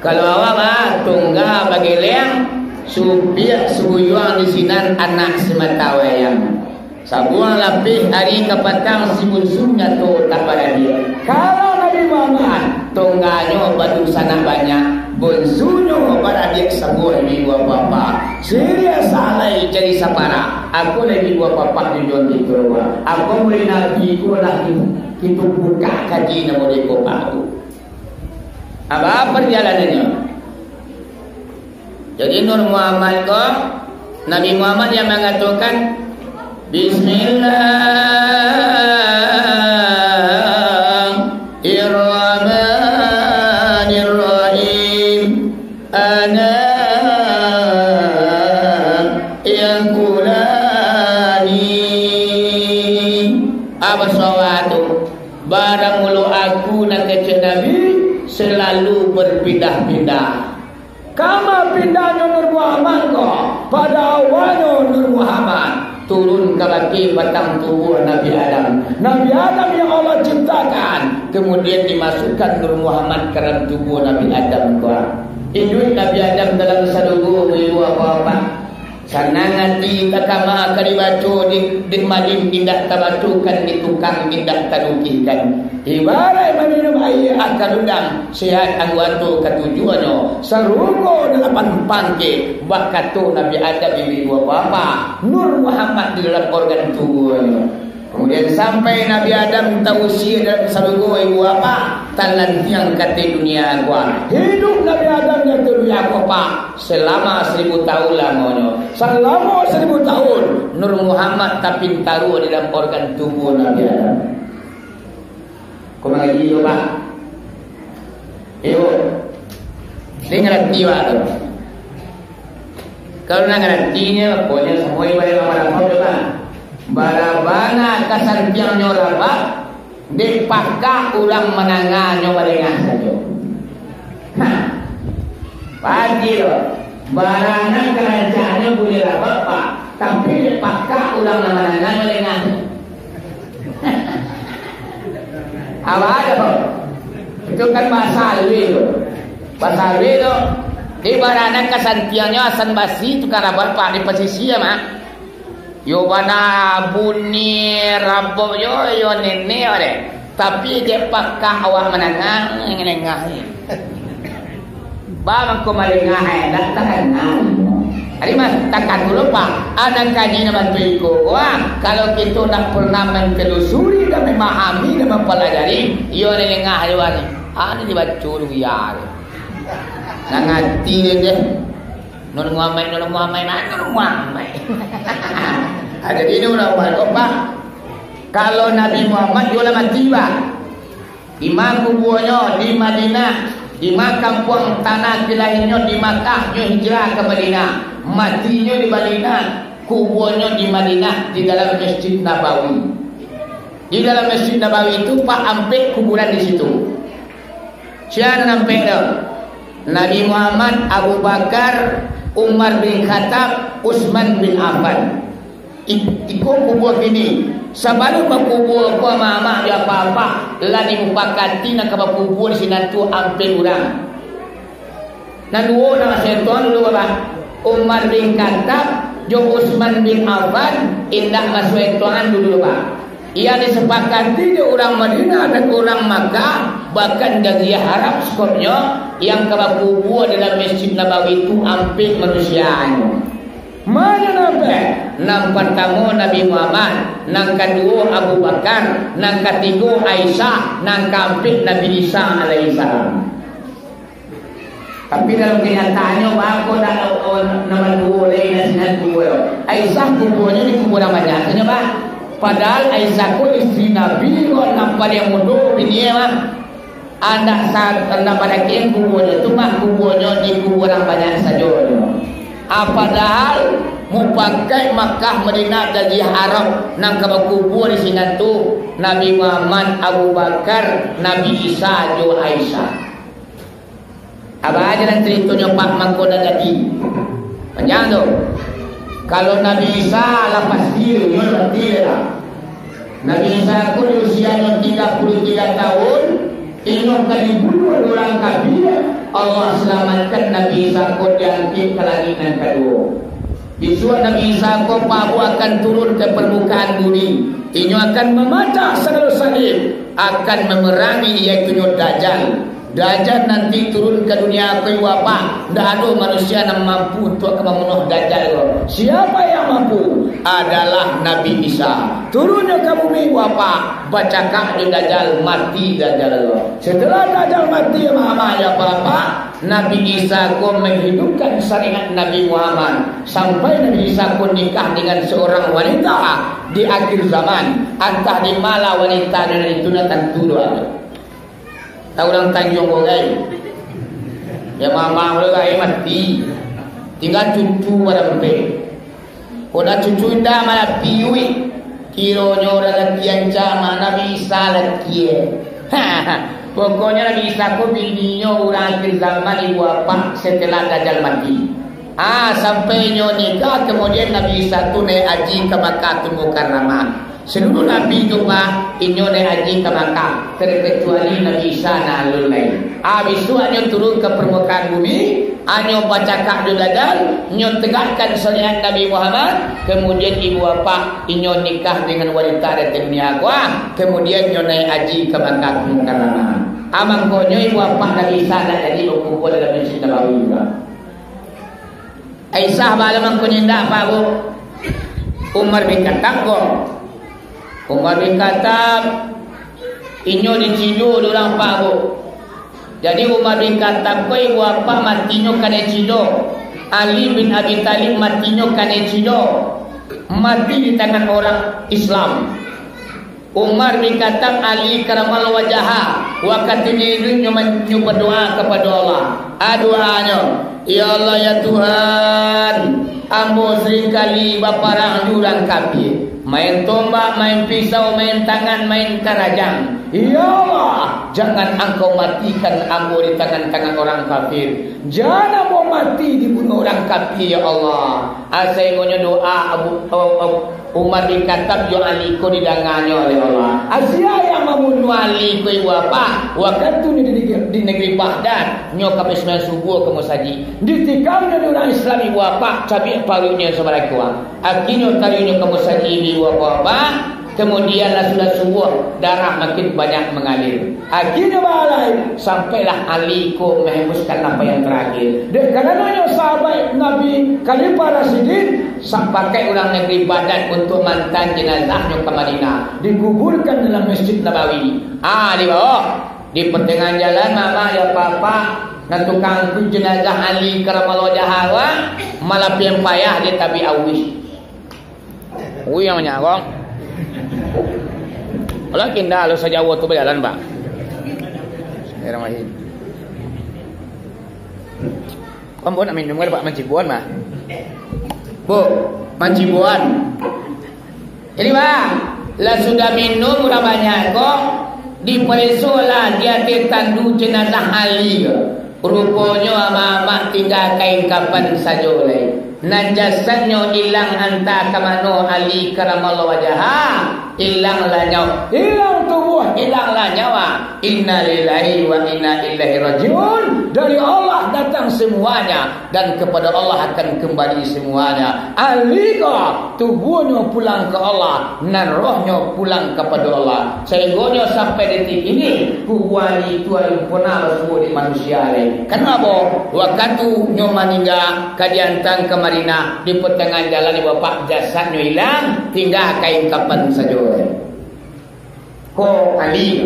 Kalau awak, bah, tungga bageleng, supiak subuyuang di sinan anak simata wayang. Sabuang lapeh ari ka patang si bunsu nyato tak baradiak. Kalau Nabi Muhammad, tungganyo badunsanak banyak, bunsunyo baradiak sabua ibu bapa. Siriah salai jadi sapara. Aku lai ibu bapa tujuan kito. Aku mulai Nabi ko lah kito buka kaji namo deko baru. Apa perjalanannya? Jadi Nur Muhammad ko, Nabi Muhammad yang mangatokan, "Bismillahirrahmanirrahim. Ana yang kulani." Apa suara tu? Baramulo aku, nan kecek Nabi, selalu berpindah-pindah. Kama pindahnyo Nur Muhammad ko? Pado awalnyo Nur Muhammad turun ka bakeh batang tubuah Nabi Adam. Nabi Adam yang Allah ciptakan, kemudian dimasukkan Nur Muhammad ka dalam tubuah Nabi Adam ko. Iduik Nabi Adam dalam sarugo, ibu bapa. Sanang ati takama ka dibaco, di, di malin indak tabatokan, di tukang indak talukihkan. Ibaraik maminum aia aka rundang, sehat angguato katujuahnyo, sarugo dalapan pangkek, bak kato Nabi Adam, ibu bapa, Nur Muhammad di dalam organ tubuahnyo. Kemudian sampai Nabi Adam tausia dalam sarugo, ibu bapa, talantiang ka ateh dunia ko. Hiduik Nabi Adam di ateh dunia ko, Pak, salamo saribu tahun lamonyo. Salamo saribu tahun, Nur Muhammad tapintaruah di dalam organ tubuah Nabi Adam. Ko mangaji tu, Pak. Iyo. Dia ngarati, Pak, tu. Kalau nak ngaratinyo, pokoknyo samua ibarat lama-lama tu lah. Bara bana kasantiangnyo rabab, dek pakak urang mananganyo balengah sajo. Ha. Padi tu, bara nan karancaknyo buliah rabab, Pak, tapi dek pakak urang nan mananganyo balengah. Apa ada, Pak? Itu kan bahasa alui tu. Bahasa alui tu, di bara nan kasantiangnyo asan basi tukang rabab, Pak, di pasisia, Mak. Yo bana bunyi rabab yo, yo nenek yo deh. Tapi dek pakak awak manangan, ngalengah. Ba mangko malengah, eh, dak tahan. Ari mas, takan dulu, Pak. Anak kaji nan bantu iko, wah, kalau kito ndak pernah mantelusuri dan mamahami dan mampalajari, iyo ngalengah di wani. Ani dibaco dulu ya. Nang ati deh. Nur Muhammad, Nur Muhammad, mana Nur Muhammad? Ah, jadi ini ulama ko, Pak. Kalau Nabi Muhammad, iyo lah mati, Pak. Di ma kubuanyo? Di Madinah. Di ma kampuang tanah kelahiranyo? Di Makkah. Nyo hijrah ka Madinah. Matinyo di Madinah. Kubuanyo di Madinah, di dalam Masjid Nabawi. Di dalam Masjid Nabawi itu, Pak, ampek kuburan di situ. Sia nan ampek tu? Nabi Muhammad, Abu Bakar, Umar bin Khattab, Utsman bin Affan. I-, iko kubua kini. Sabalun bakubua ko amak-amak jo apak-apak, lah dimupakati nak ka bakubua di sinan tu ampek urang. Nan duo nan masih tuan dulu, Bapak. Umar bin Khattab jo Utsman bin Affan indak masuak itungan dulu, Bapak. Yang disepakati dek urang Madinah dan urang Makkah, Bahkan Jazirah Arab sakonyo, yang ka bakubua dalam Masjid Nabawi tu ampek manusianyo. Mano nan ampek? Nan partamo Nabi Muhammad, nan kaduo Abu Bakar, nan katigo Aisyah, nan kaampek Nabi Isa alaihissalam. Tapi dalam kenyataannyo, bako dak, oh, nambah duo lai, nan sinan duo. Aisyah kubuanyo di kuburan banyak, tanyo, Pak. Padahal Aisyah ko istri Nabi ko, nan paliang mudo bini, Pak. Andak sa-, andak barakian kubuanyo tu, Pak, kubuanyo di kuburan banyak sajo. Ah, padahal mupakaik Makkah, Madinah, Jazirah Arab, nan ka bakubua di sinan tu, Nabi Muhammad, Abu Bakar, Nabi Isa, jo Aisyah. Abah aja nan caritonyo, Pak, mangko dak jadi. Panjang tu. Kalau Nabi Isa lah pasti, inyo mati lah. Nabi Isa ko di usianyo tiga puluh tiga tahun, inyo ka dibunuah dek urang kafir, Allah salamatkan Nabi Isa ko diangkek ka langik nan kaduo. Bisuak Nabi Isa ko, Pak, akan turun ka parmukaan bumi. Inyo akan mamacah sagalo salib, akan mamerangi, yaitunyo Dajjal. Dajjal nanti turun ka dunia ko, Ibu Bapak, ndak ado manusia nan mampu untuak ka mambunuah Dajjal ko. Siapa yang mampu? Adalah Nabi Isa. Turunnyo ka bumi, Ibu Bapak, bacakak jo Dajjal, mati Dajjal ko. Setelah Dajjal mati, Mama, ya Bapak, Nabi Isa ko mahidupkan syariat Nabi Muhammad, sampai Nabi Isa ko nikah dengan seorang wanita di akhir zaman. Antah di ma lah wanita nan itu, ndak tantu doh. Tahu urang Tanjuang Borai? Ya, mama urang lai mati. Tingga cucu barampek. Kok dak cucu indak malah piuik. Kironyo urang laki ancaman, Nabi Isa laki, eh. Pokoknyo Nabi Isa ko bininyo urang akhir zaman, Ibu Bapak, setelah Dajjal mati. Ah, sampai inyo nikah, kemudian Nabi Isa tu naik haji ka Makkah Mukarramah. Seluruh nabi tu, Pak, inyo naik haji ka Makkah, terkecuali Nabi Isa nan alun lai. Ah, bisuaknyo turun ka parmukaan bumi, anyo bacakak jo Dajjal, nyo tegakkan syariat Nabi Muhammad, kemudian ibu bapak inyo nikah dengan wanita dari dunia ko, ah, kemudian nyo naik haji ka Makkah Mukarramah. Ah, mangkonyo ibu bapak Nabi Isa ndak jadi bakumpua dalam Masjid Nabawi juo. Aisyah bala mangkonyo indak, Pak, Bu. Umar bin Khattab ko. Umar bin Khattab, inyo dicido dek urang, Pak, Bu. Jadi, Umar bin Khattab ko, ibu bapak, matinyo kanai cido. Ali bin Abi Thalib matinyo kanai cido. Mati di tangan urang Islam. Umar bin Khattab, Ali karamallahu wajaha, wakatu nyo iduik nyo man-, nyo badoa kapado Allah. A, doanyo, "Ya Allah, ya Tuhan, ambo saringkali baparang jo urang kafir, main tombak, main pisau, main tangan, main karajang. Ya Allah, jangan Angkau matikan ambo di tangan-tangan urang kafir. Jan ambo mati dibunuah urang kafir, ya Allah." A, sainggonyo doa Abu, Abu, Abu, Umar bin Khattab jo Ali ko didanganyo oleh Allah. A, sia yang mambunuah Ali ko, ibu bapak? Wakatu nyo di, di, di nagari Baghdad, nyo ka sumbayang subuah ka musajik. Ditikamnyo dek urang Islam, ibu bapak, cabiak paruiknyo sabarakuah. Akhirnyo taruihnyo ka musajik, ibu bapak. Kemudian lah sudah subuah, darah makin banyak mangalir. Akhirnyo balai, sampailah Ali ko mahembuskan nafas yang terakhir. Dek karanonyo sahabat Nabi, Khalifah Rasyidin, sapakaik urang nagari Baghdad untuak maantaan jenazahnyo ka Madinah, dikuburkan dalam Masjid Nabawi. Ah, di bawah, di patangahan jalan, mama, ya papa, nan tukang angkut jenazah Ali karamallahu wajaha, malah pian payah, dia tabik auih. Ui, yang banyak kong. Kalau kinda, lo sajauh tu bajalan, Pak. Bismillahirrahmanirrahim. Kau buat nak minum kan, Pak, mancibuan, Pak? Bu, mancibuan. Jadi, Pak, lah sudah minum, urang banyak kok. Diparesolah di ateh tandu jenazah Ali ko. Ruponyo amak-amak tingga kain kapan sajo lai. Nan jasadnyo ilang antah ka mano Ali karamallahu wajaha, Hilanglah nyawa, hilang tubuh, hilanglah nyawa. Innalillahi wa inna ilaihi rajiun. Dari Allah datang semuanya, dan kepada Allah akan kembali semuanya. Alika tubuhnyo pulang ka Allah, nan rohnyo pulang kapada Allah. Sahinggonyo sampai detik kini, kubuan itu alun pernah basuo dek manusia lai. Karano apo? Wakatu nyo maningga, ka diantaan ka Madinah, di patangahan jalan ibu bapak jasadnyo ilang, tingga kain kapan sajo. Ko Ali,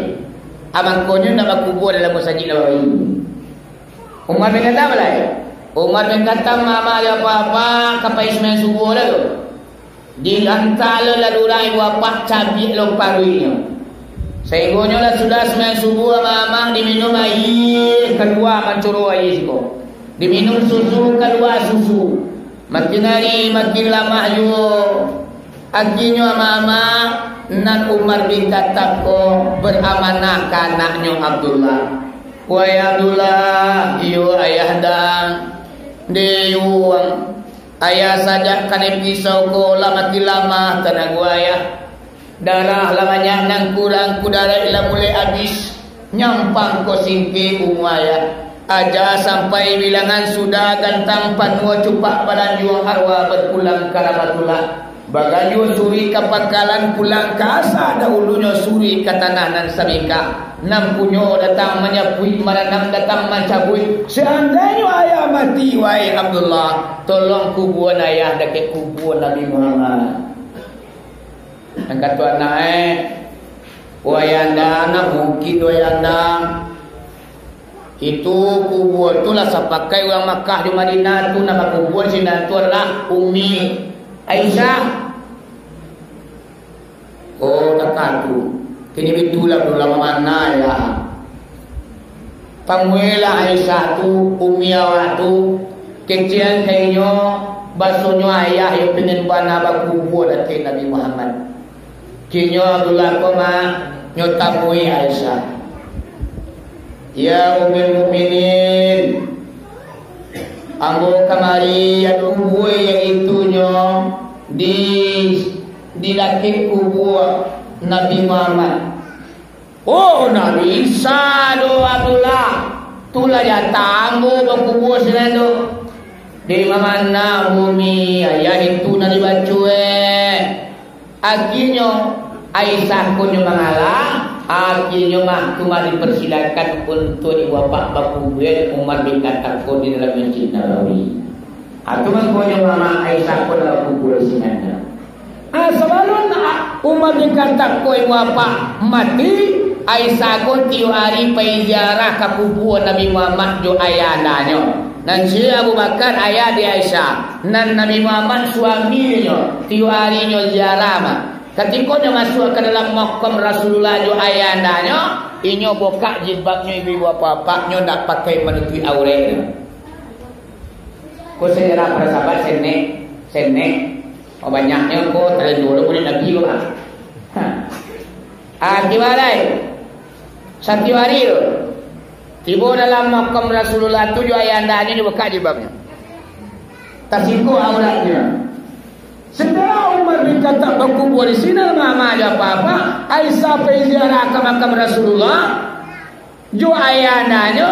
a mangkonyo ndak bakubua dalam Masajik Nabawi. Umar bin Khattab lai. Umar bin Khattab mama jo papa ka pai sumbayang subuah lah tu. Diantaan lo lalu urang ibu bapak cabiak lo paruiknyo. Sahinggonyo lah sudah sumbayang subuah, mama diminum aia, kalua mancoro aia siko. Diminum susu, kalua susu. Makin hari makin lamah juo. Akhirnyo amak-amak nan Umar bin Khattab ko baramanah ka anaknyo Abdullah. Wahai Abdullah, iyo ayahanda, deyuang, ayah sajak kanai pisau ko lah makin lamah tanago ayah. Darah lah banyak nan kurang, kudaraik lah mulai abih, nyampang ko singkek umua ayah. Aja sampai bilangan sudah gantang panuah cupak balanjuang arwah bapulang ka rahmatullah. Baganjua suruik ka pangkalan pulang ka asa dahulunyo suruik ka tanah nan sabingkah. Nan punyo datang manyapuik, maranam datang mancabuik. Seandainyo ayah mati, wahai Abdullah, tolong kubuan ayah dakek kubua Nabi Muhammad. Nan kato anak, eh, wahai anda, nak mungkin wahai anda. Itu kubua tu lah sapakai urang Makkah jo Madinah tu, nan bakubua sinan tu adalah Ummi Aisyah. Oh, takah tu. Kini bitulah ulama mana ya. Pamuelah Aisyah tu, Ummi awak tu, kecekan ka inyo, basonyo ayah iyo pingin bana bakubua dakek Nabi Muhammad. Kinyo Abdullah ko ma, nyo tamui Aisyah. Ya Ummul Mukminin, ambo kamari ya kubua, yaitunyo di, di dakek kubua Nabi Muhammad. Oh, Nabi Isa do Abdullah, tu lah jatah ambo bakubua sinan tu. Di mamana bumi ayah itu nan dibaco, eh. Akhirnyo, Aisyah ko nyo mangalah, akhirnyo mah tu mah dipersilakan untuak ibu bapak bakuburan Umar bin Khattab ko di dalam Masjid Nabawi. Ah, tu mangkonyo mama Aisyah ko lah bakubua di sinan. Ah, sabalun, ah, Umar bin Khattab ko ibu bapak mati, Aisyah ko tiok ari pai ziarah ka kubua Nabi Muhammad jo ayah andanyo. Nan si Abu Bakar ayah di Aisyah. Nan Nabi Muhammad suaminyo, tiok ari nyo ziarah mah. Katiko nyo masuak ka dalam makam Rasulullah jo ayah andanyo, inyo bukak jilbabnyo ibu bapak-bapaknyo, ndak pakai manutuik auraiknyo. Ko sejarah para sahabat senek, senek. Oh, banyaknyo ko, talalu dulu murid Nabi ko, ah. Ha. Ah, tibo lai. Satiok ari tu. Tibo dalam makam Rasulullah tu jo ayah andanyo, dibukak jilbabnyo. Tasingkok auratnyo. Setelah Umar bin Khattab bakubua di sinan, mama jo papa, Aisyah pai ziarah ka makam Rasulullah jo ayah andanyo,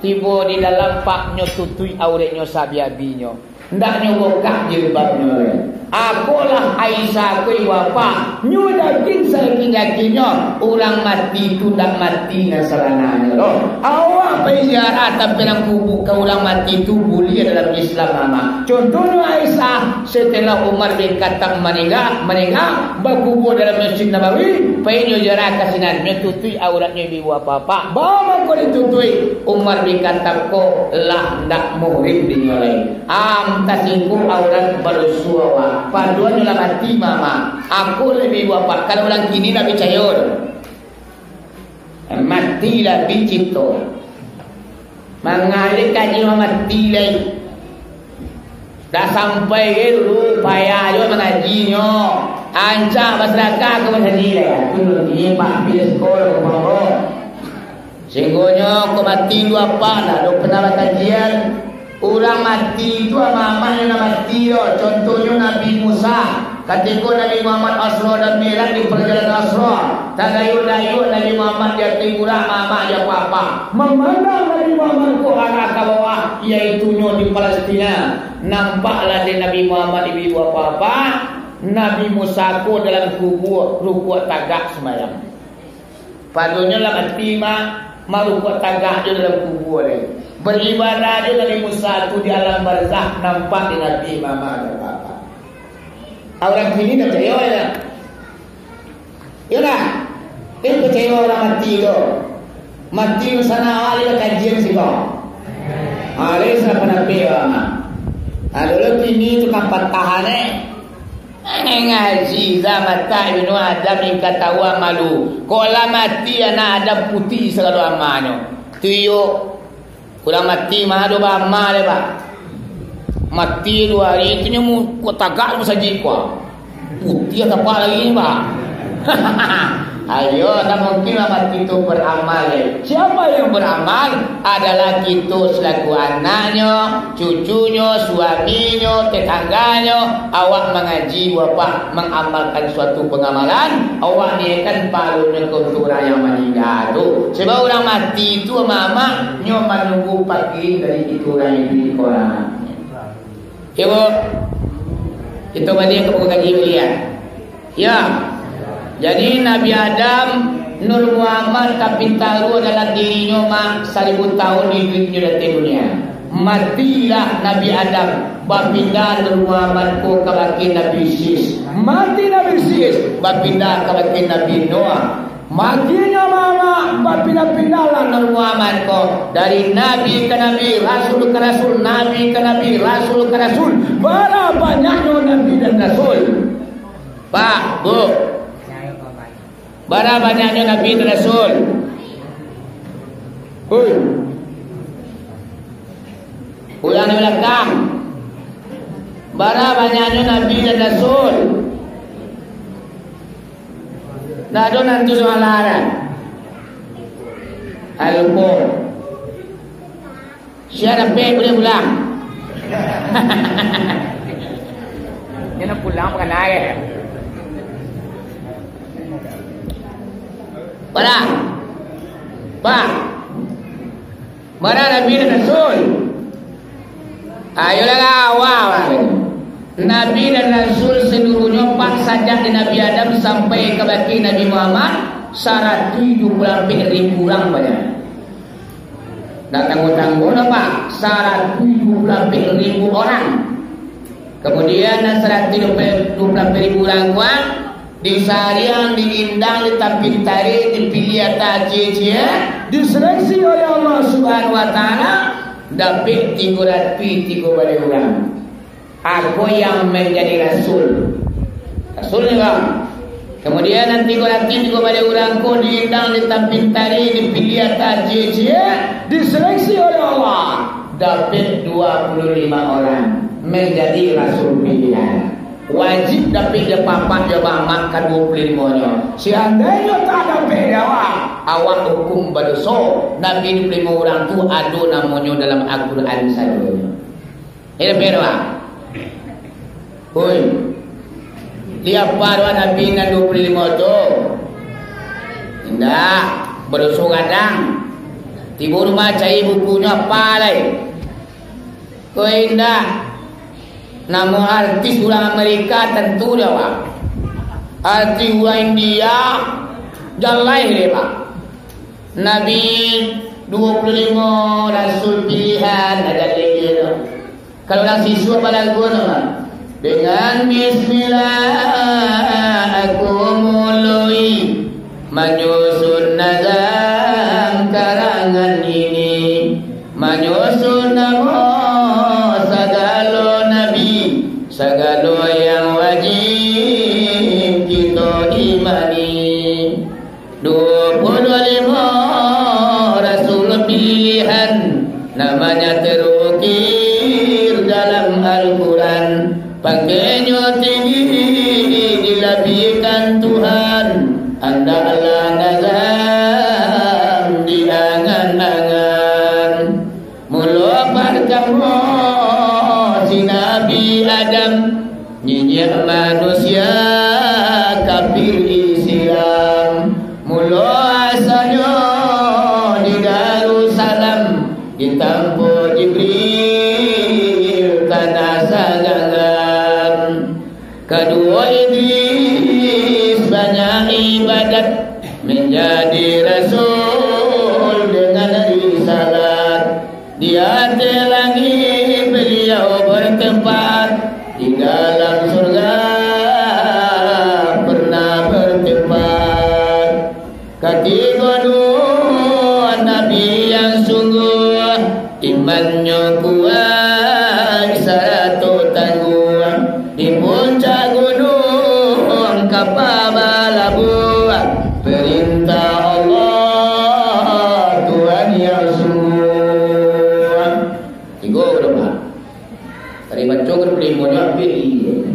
tibo di dalam pak nyo tutuik auraiknyo sabi-abinyo. Ndak nyo bukak jilbabnyo lai. Akolah Aisyah ko ibu bapak, nyo yakin sayakin-yakinnyo, urang mati tu ndak mati nan sabananyo doh. Awak pai ziarah tampilan kubua ka urang mati tu buliah dalam Islam, mama. Contohnyo Aisyah, setelah Umar bin Khattab maningga, maningga, bakubua dalam Masjid Nabawi, pai nyo ziarah ka sinan, nyo tutuik auratnyo ibu bapak. Baa mangko ditutuik? Umar bin Khattab ko lah ndak muhrim dinyo lai. Am, tasingkok aurat badoso awak. Paduanyo lah mati, mama. Ako labiah wafat. Kalau urang kini ndak picayo tu. Mati lah bicito. Mangalih kaji mati lai. Dah sampai ke dulu, payah juo mangajinyo. Ancak basadakah ka masajik lai. Aku dulu ni, Pak, bila sekolah, Pak. Singgonyo ko mati duo apak lah, dak pernah bakajian. Urang mati tu amak-amaknyo nan mati tu. Contohnyo Nabi Musa. Katiko Nabi Muhammad Asra dan Mi'raj di parjalanan Asra, tagayun-gayun Nabi Muhammad di ateh burak, mamak di apa-apa. Mamandang Nabi Muhammad ko arah ka bawah, yaitunyo di Palestina. Nampaklah dek Nabi Muhammad ibu-ibu apa-apa, Nabi Musa ko dalam kubua rukuak tagak sumbayang. Padonyo lah mati, mak, marukuak tagak jo dalam kubua lai. Baribadah jo Nabi Musa tu di alam barzakh, nampak di Nabi Muhammad ada apa-apa. Urang kini tak picayo, yo? Iyolah, kan picayo urang mati tu. Mati sana awak dia kajian siko. Ha, lain siapa nampik, mak. Ha, dulu kini tu kan patahan, eh. Eh, ngaji zaman tak Ibnu Adam ingka tawa malu. Kok lah mati anak Adam putih sagalo amalnyo. Tu iyo. Urang mati mah ado baamal, Pak. Mati duo hari tu nyo mu-, kok tagak di masajik ko. Putih tapak lagi ni, Pak. Ayo, tak mungkin lah mati tu beramal, eh. Siapa yang beramal? Adalah kito selaku anaknyo, cucunyo, suaminyo, tetangganyo, awak mangaji, awak mangamalkan suatu pangamalan, awak niakan pahalonyo ka untuak urang yang maningga tu. Sebab urang mati tu, amak-amak, nyo manunggu pakirin dari kito urang iduik ko lah. Oke, Bu. Kito baliak ka buku kaji baliak. Ya. Jadi, Nabi Adam, Nur Muhammad, tapi taruah dalam dirinyo, mak, saribu tahun iduiknyo di ateh dunia. Matilah Nabi Adam, bapindah Nur Muhammad ko kabake Nabi Sis. Mati Nabi Sis, bapindah kabake Nabi Noah. Makinyo lamo, bapindah-pindahlah Nur Muhammad ko, dari nabi ka nabi, rasul ka rasul, nabi ka nabi, rasul ka rasul. Bara banyaknyo nabi dan rasul. Pak, Bu. Bara banyaknyo nabi dan rasul. Hui. Urang di balakang. Bara banyaknyo nabi dan rasul. Ndak ado nan tu salah dah. Ai, lupo. Sia dapek buliah pulang. Nyo nak pulang pakai nai. Bara? Pak. Bara Nabi dan Rasul? Ayolah, awal. Nabi dan Rasul seluruhnyo, Pak, sajak di Nabi Adam sampai kabake Nabi Muhammad, saratuih duo puluah ampek ribu urang banyak. Ndak tangguh-tangguh doh, Pak, saratuih duo puluah ampek ribu urang. Kamudian, nan saratuih duo puluah ampek ribu urang ko, disariang, diindang, ditampintarik, dipiliah ateh ciek-ciek, diseleksi oleh Allah Subhanahu wa Ta'ala, dapek tigo ratuih tigo baleh urang. Ako yang manjadi rasul. Rasul ni, Bang. Kamudian, nan tigo ratuih tigo baleh urang ko diindang, ditampintarik, dipiliah ateh ciek-ciek, diseleksi oleh Allah. Dapek duo puluah limo urang manjadi rasul pilihan. Wajib dapek jo papak jo mamak ka duo puluah limonyo. Seandainyo tak dapek dek awak, awak hukum badoso. Nabi duo puluah limo urang tu ado namonyo dalam Al-Quran sadonyo. Hei, dapek dek awak. Oi. Liek apo doa Nabi nan duo puluah limo tu? Indak, badoso gadang. Tibo rumah cari bukunyo, apo lai? Ko indak. Namo artis urang Amerika tantu dek awak. Artis urang India, jaleh dek, Pak. Nabi duo puluah limo rasul pilihan, jaleh dek. Kalau urang sisuak balagu tu, Pak. Dengan bismillah aku mulai manyusun nazam karangan ini, manyusun namo sagalo nabi, sagalo yang wajib kito imani. Duo puluah limo rasul pilihan, namanya terukir dalam Al-Quran. Pangkanyo tinggi dilabihkan Tuhan, andaklah nazam diangan-angan. Mulo partamo si Nabi Adam, Niniak manusia kafir Islam, mulo asalnyo di Darussalam, di tampo Jibril tanah saganggam. Kaduo Idris banyak ibadat, manjadi rasul dengan risalat. Di ateh langik baliau bertempat, di dalam surga pernah bertempat. Katigo Nuh, nabi yang sungguh, imannyo kuaik sarato tangguh. Di puncak gunuang kapa balabuah, perintah Allah Tuhan yang sungguh. Tigo urang, Pak. Tadi baco ka duo puluah limo nyo, hampir iyo.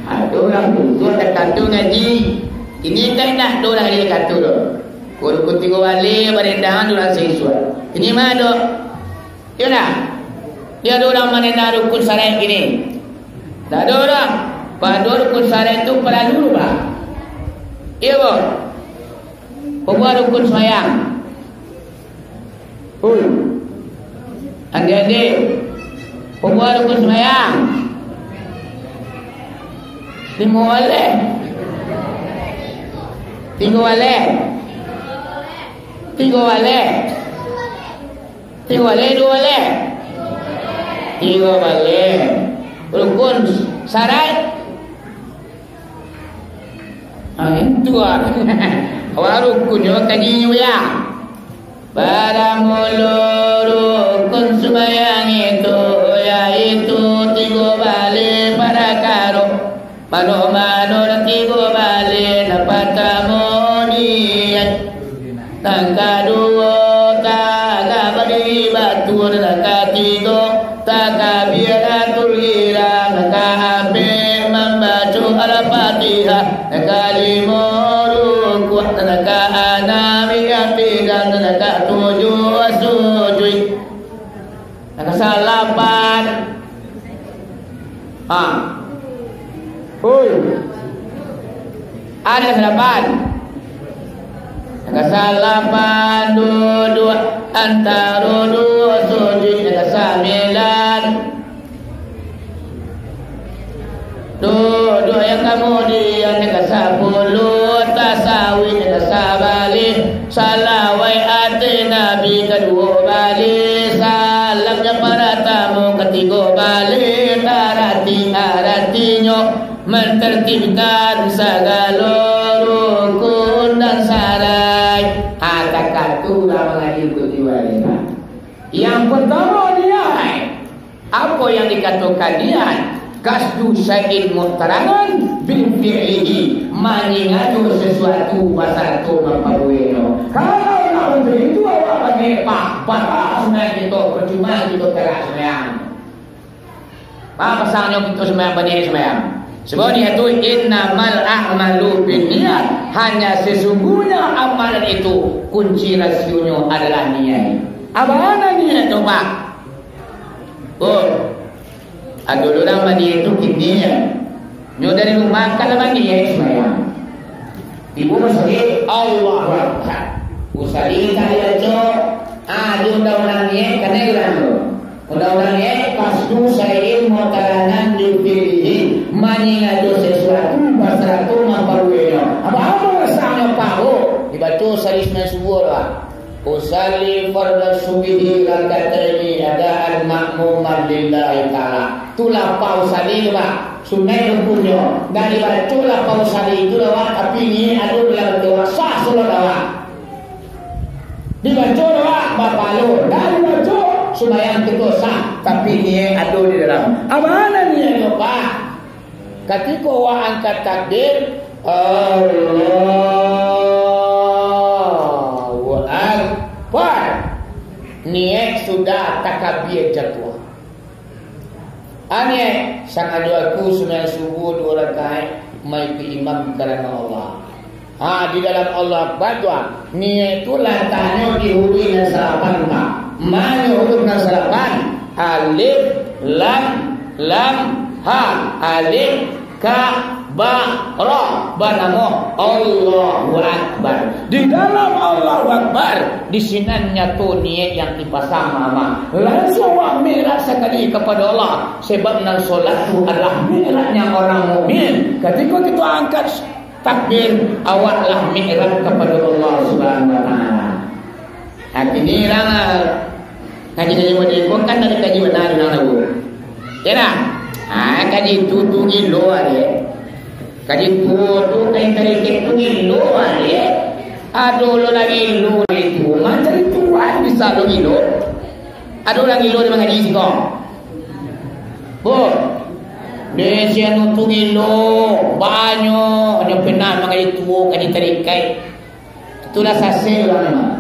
Ado urang tu, tu ado kato ngaji. Ini kan indak ado urang ado kato tu. Ko rukun tigo baleh, barendangan urang siswa. Ini ma ado? Iyo ndak? Iyo ado urang manenda rukun saraik kini? Ndak ado urang. Pado rukun saraik tu paralu, Pak. Iyo, Pak. Pabuah rukun sumbayang. Oi. Andi-andi. Pabuah rukun sumbayang. Limo baleh. Tigo baleh. Tigo baleh. Tigo baleh, duo baleh. Tigo baleh. Rukun saraik. Ah, itu ah. Awak rukunnyo kaji nyo, ya. Baramulo rukun sumbayang itu, yaitu tigo baleh parakaro. Mano-mano nan tigo baleh, nan partamo niat. Nan kaduo, tagak badiri batua. Nan katigo, takbiratul ihram. Nan kaampek, mambaco Al-Fatihah. Nan kalimo, rukuak. Nan kaanam, i'tidal. Nan katujuah, sujuik. Nan kasalapan. Ha. Oi. Nan kasalapan. Nan kasalapan duduak antaro duo sujud. Nan kasambilan duduak yang kamudian. Nan kasapuluah tasawik. Nan kasabaleh salawat ateh Nabi, kaduo baleh salam, nan paratamo katigo baleh tarati, aratinyo mantartibkan sagalo rukun dan syarat. Ha, takah tu lah mangaji kutiwa ni. Yang pertama niat. Apo yang dikatokan niat? Qasdu syai'in muqtaranan bi fi'lihi, manyingato sasuatu basarato mampabueknyo. Kalau nak macam itu, awak baniat, Pak, batal sumbayang kito, percuma kito tagak sumbayang. Apo pasangnyo kito sumbayang, baniat sumbayang? Sebab niat tu, innamal a'malu binniyat, hanya sesungguhnya amalan itu kunci rasionyo adalah niat. Apo niat tu, Pak? Oh, ado urang baniat tu kini, nyo dari rumah kan lah baniat sumbayang. Tibo masajik, Allahu Akbar. Usali tak dibaco, ah, di undang-undang niat, kanai urang tu. Undang-undang niat, qasdu syai'in muqtaranan bi fi'lihi, manyingato sasuatu basarato mampabueknyo. Apo-apo rasanyo, Pak? Oh, dibaco usali sumbayang subuah lah. Usalli fardhu subhi rak'ataini adaan ma'muman lillahi ta'ala. Tu lapau usali tu, Pak. Sunaik rukunnyo. Ndak dibaco lapau usali tu doh, Pak, tapi niat ado dalam ati awak, sah solat awak. Dibaco doh, Pak, bapahalo. Ndak dibaco, sumbayang kito sah, tapi niat ado di dalam. Apo niat tu, Pak? Katiko awak angkat takbir, Allahu Akbar. Niat sudah takabir jatuah. Niat, sangajo aku sumbayang subuah duo rakaat, maikuik imam karano Allah. Ha, di dalam Allahu Akbar tu, ha. Niat tu lataknyo di huruf nan salapan, Pak. Ma nyo huruf nan salapan? Alif, lam, Lam, ha, alif, ka, ba, ra, banamo Allahu Akbar. Di dalam Allahu Akbar, di sinan nyato niaik yang dipasang, mama. Lansuang awak mi'raj sakali kapado Allah, sebab nan solat tu adalah mi'rajnya orang mukmin. Katiko kito angkat takbir, awak lah mi'raj kapado Allah Subhanahu wa Ta'ala. Nah, kini urang, ah, kaji-kaji model ko kan dari kaji bana urang tahu. Ya dah? Ah, kaji tu, tu gilo aja. Kaji tu, tu kain tarikek tu gilo aja. Aduh, lo lagi lo itu. Macam itu kan bisa lo gilo. Aduh, orang gilo dia mangaji siko. Bu, di sianu tu gilo, banyak dia pernah mangaji tuo, kaji tarikek. Itulah sasek urang memang.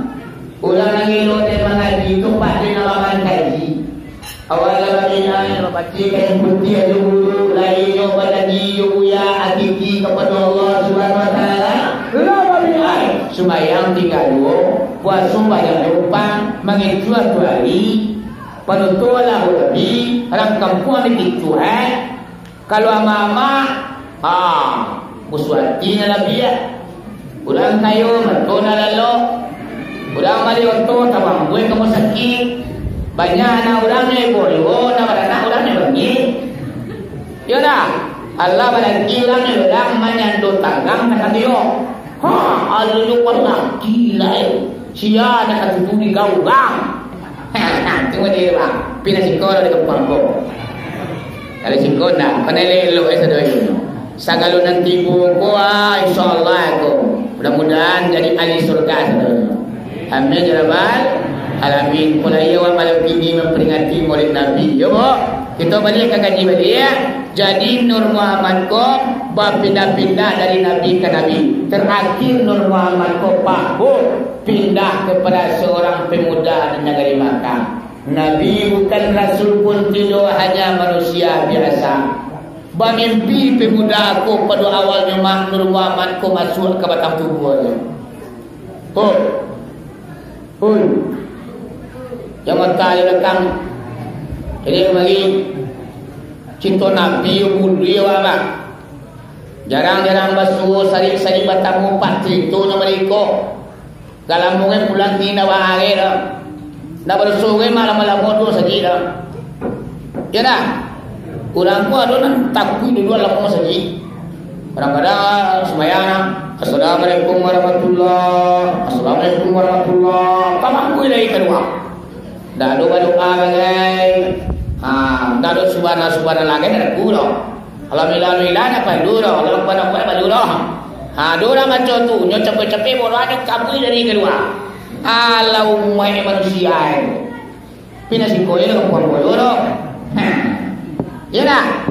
Urang nan gilo dek mangaji tu, pado nak mangkaji. Awak lah babinai, babaca kain putiah jo guru, lainyo badaji jo buya, akiki kapado Allah Subhanahu wa Ta'ala. Lah babinai, sumbayang tingga duo, puaso banyak jo upah, mangicuah tu ari, panutuah lah hobi, urang kampuang dikicuah, eh. Kalau amak-amak, ha, musuah ati nan labiah. Urang kayo, mato nan lalok. Urang bali oto, tabang buih ka rumah sakik. Banyak anak urang nyo ibo juo, nan baranak urang nyo bangih. Iyo dah, alah balaki urang nyo urang manyando tanggang ka satio. Ha, alun nyo balaki lai. Sia nan katuju digau urang. Tu mah dia, bang. Pindah siko lah di kampuang ko. Kalau siko ndak, panai elok-elok, eh, sadonyo. Sagalo nan tibo ko, ah, insya Allah ko. Mudah-mudahan jadi ahli surga sadonyo. Amin ya rabbal alamin. Kalau iyo, awak malam kini mamperingati Maulid Nabi. Yo, bo. Kito baliak ka kaji baliak. Jadi Nur Muhammad ko bapindah-pindah dari nabi ka nabi. Terakhir Nur Muhammad ko, Pak, bo, pindah kepada seorang pemuda di nagari Makkah. Nabi bukan, rasul pun tidak, hanya manusia biasa. Bamimpi pemuda ko pado awalnyo, Mak, Nur Muhammad ko masuak ka batang tubuahnyo. Oh. Oi. Yang mata di belakang. Jadi kembali, cinto Nabi yo buli awak, Mak. Jarang-jarang basuo, sarik-sarik batamu, pas cinto nan bariko. Gak lamo kan pulang kini dah baharek dah. Ndak badoso kan mak lamo-lamo tu sajik dah. Yo dah. Urang ko ado nan takuik duduak lamo sajik. Kadang-kadang sumbayang, "Assalamualaikum warahmatullah. Assalamualaikum warahmatullah." Takuik lai kalua. Ndak ado badoa bagai. Ha, ndak ado subhanallah, subhanallah, kan ndak ado pulo. Alhamdulillah, alhamdulillah, ndak parlu doh. Allahu Akbar, ndak parlu doh. Ha, ado urang baco tu, nyo capek-capek bodoh nyo kabui dari kalua. Alah, umaik manusia ai. Pindah siko yo, kampuang bodoh doh. Ha. Yo dah.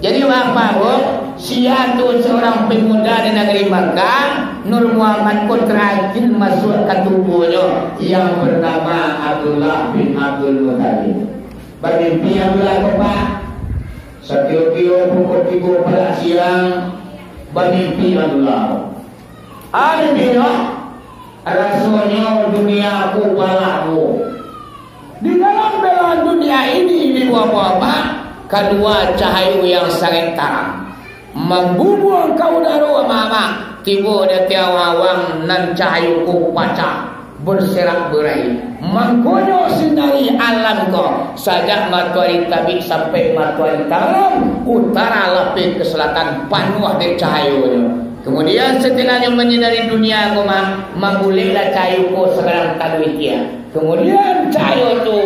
Jadi, Bapak, Bu, sia tu seorang pemuda di nagari Makkah, Nur Muhammad ko terakhir masuak ka tubuahnyo yang bernama Abdullah bin Abdul Muttalib. Bamimpi Abdullah ko, Pak. Satio-tio pukul tigo parak siang, bamimpi Abdullah. Ah, mimpinyo, rasonyo dunia ko balak ko. Di dalam belahan dunia ini, di bawah-bawah, kalua cahayo yang sangat tarang. Mambubuang ka udaro, amak-amak, tibo di ateh awang-awang nan cahayo ko pacah, berserak berai. Mangkonyo sinari alam ko, sajak matoari tabik sampai matoari taram, utara lapeh ka selatan, panuah dek cahayonyo. Kemudian, satilahnyo manyinari dunia ko, ma-, mambuleklah cahayo ko sakarang talu itia. Kemudian cahayo tu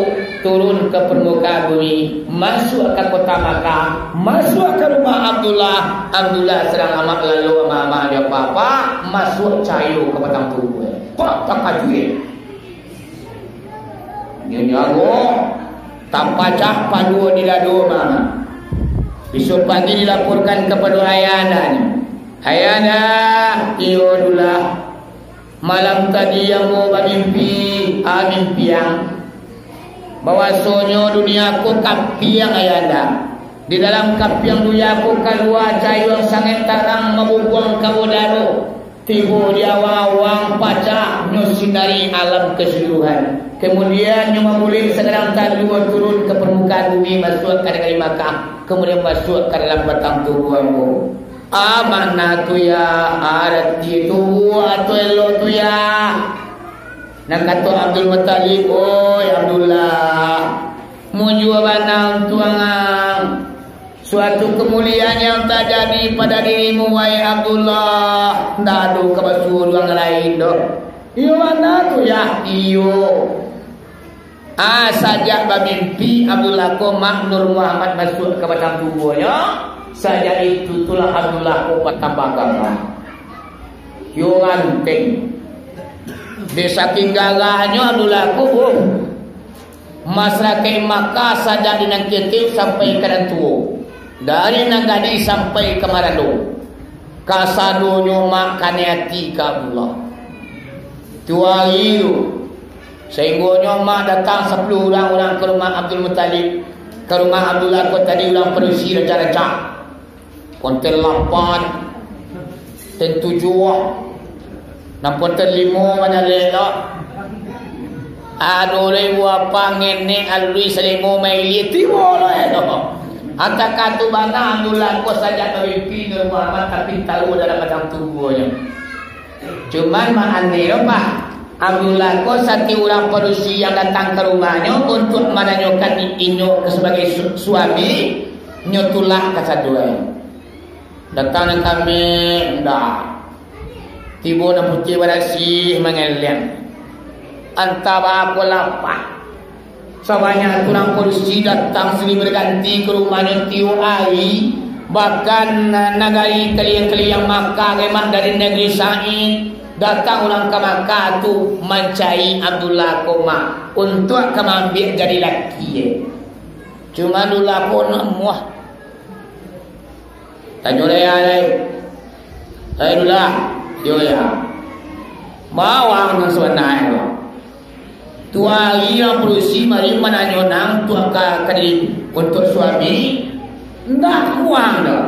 turun ka parmukaan bumi, masuak ka kota Makkah, masuak ka rumah Abdullah. Abdullah sadang amak lalo, amak-amak, ndak apo-apo, masuak cahayo ka batang tubuah. Kok takajuik? Nyo nyawa tapacah paduo di dado, mah. Bisuak pagi dilaporkan kapado ayah andanya. Ayah anda, iyo Abdullah, malam tadi ambo bamimpi, ah, mimpiang, bahwasonyo dunia ko kapiang, ayah anda. Di dalam kapiang dunia ko kalua cahayo yang sangat tarang mambubuang ka udaro. Tibo di awang-awang, pacah, nyo sinari alam keseluruhan. Kemudian nyo mamulek sagadang talua turun ka parmukaan bumi, masuak ka nagari Makkah, kemudian masuak ka dalam batang tubuah ambo. Ah, makna tu, Yah, arati tu, buah tu elok tu, Yah. Nan kato Abdul Muttalib, "Oi Abdullah, mujua bana untuang ang. Suatu kemuliaan yang tajadi pada dirimu, wahai Abdullah, ndak ado ka basuo urang lain doh." "Iyo bana tu, Yah?" "Iyo." Ah, sajak bamimpi Abdullah ko, mak Nur Muhammad masuak ka batang tubuahnyo, sajak itu tu lah Abdullah ko batambah garah. Yo ganteng. Dek saking garahnyo Abdullah ko, oh, masyarakaik Makkah sajak di nan ketek sampai ka nan tuo, dari nan gadih sampai ka marando, kasadonyo mak kanai ati ka Abdullah. Tu ari tu, sainggonyo mak datang sapuluah urang, urang ka rumah Abdul Muttalib, ka rumah Abdullah ko tadi, urang padusi rancak-rancak. Ponten lapan, ten tujuah, nan ponten limo manyalek lo. Ado lo ibu apa ngenek alui salimo mailie tibo lo e lo. Anta katu bana Abdullah ko sajak bamimpi Nur Muhammad, tapi tahu dalam batang tubuahnyo. Cuman mak aneh lo, Pak. Abdullah ko satiok urang padusi yang datang ka rumahnyo untuak mananyokan inyo ka sabagai su-, suami, nyo tulak kasadonyo. Datang nan kameh, indak. Tibo nan putiah barasiah, mangeleng. Antah baa ko lapah. Sabanyak tu urang padusi datang silih baganti ka rumahnyo tiok ari, bahkan, nagari kaliang-kaliang Makkah, remak dari nagari Said, datang urang ka Makkah tu mancari Abdullah ko mak, untuak ka maambiak jadi laki e. Cuma Abdullah ko nak muah. Tanyo lai, lai. Lai Abdullah, yo ya. Baa nan sabananyo? Tu ari urang padusi mari mananyo nang tu ka, ka di, untuak suami, ndak muah doh.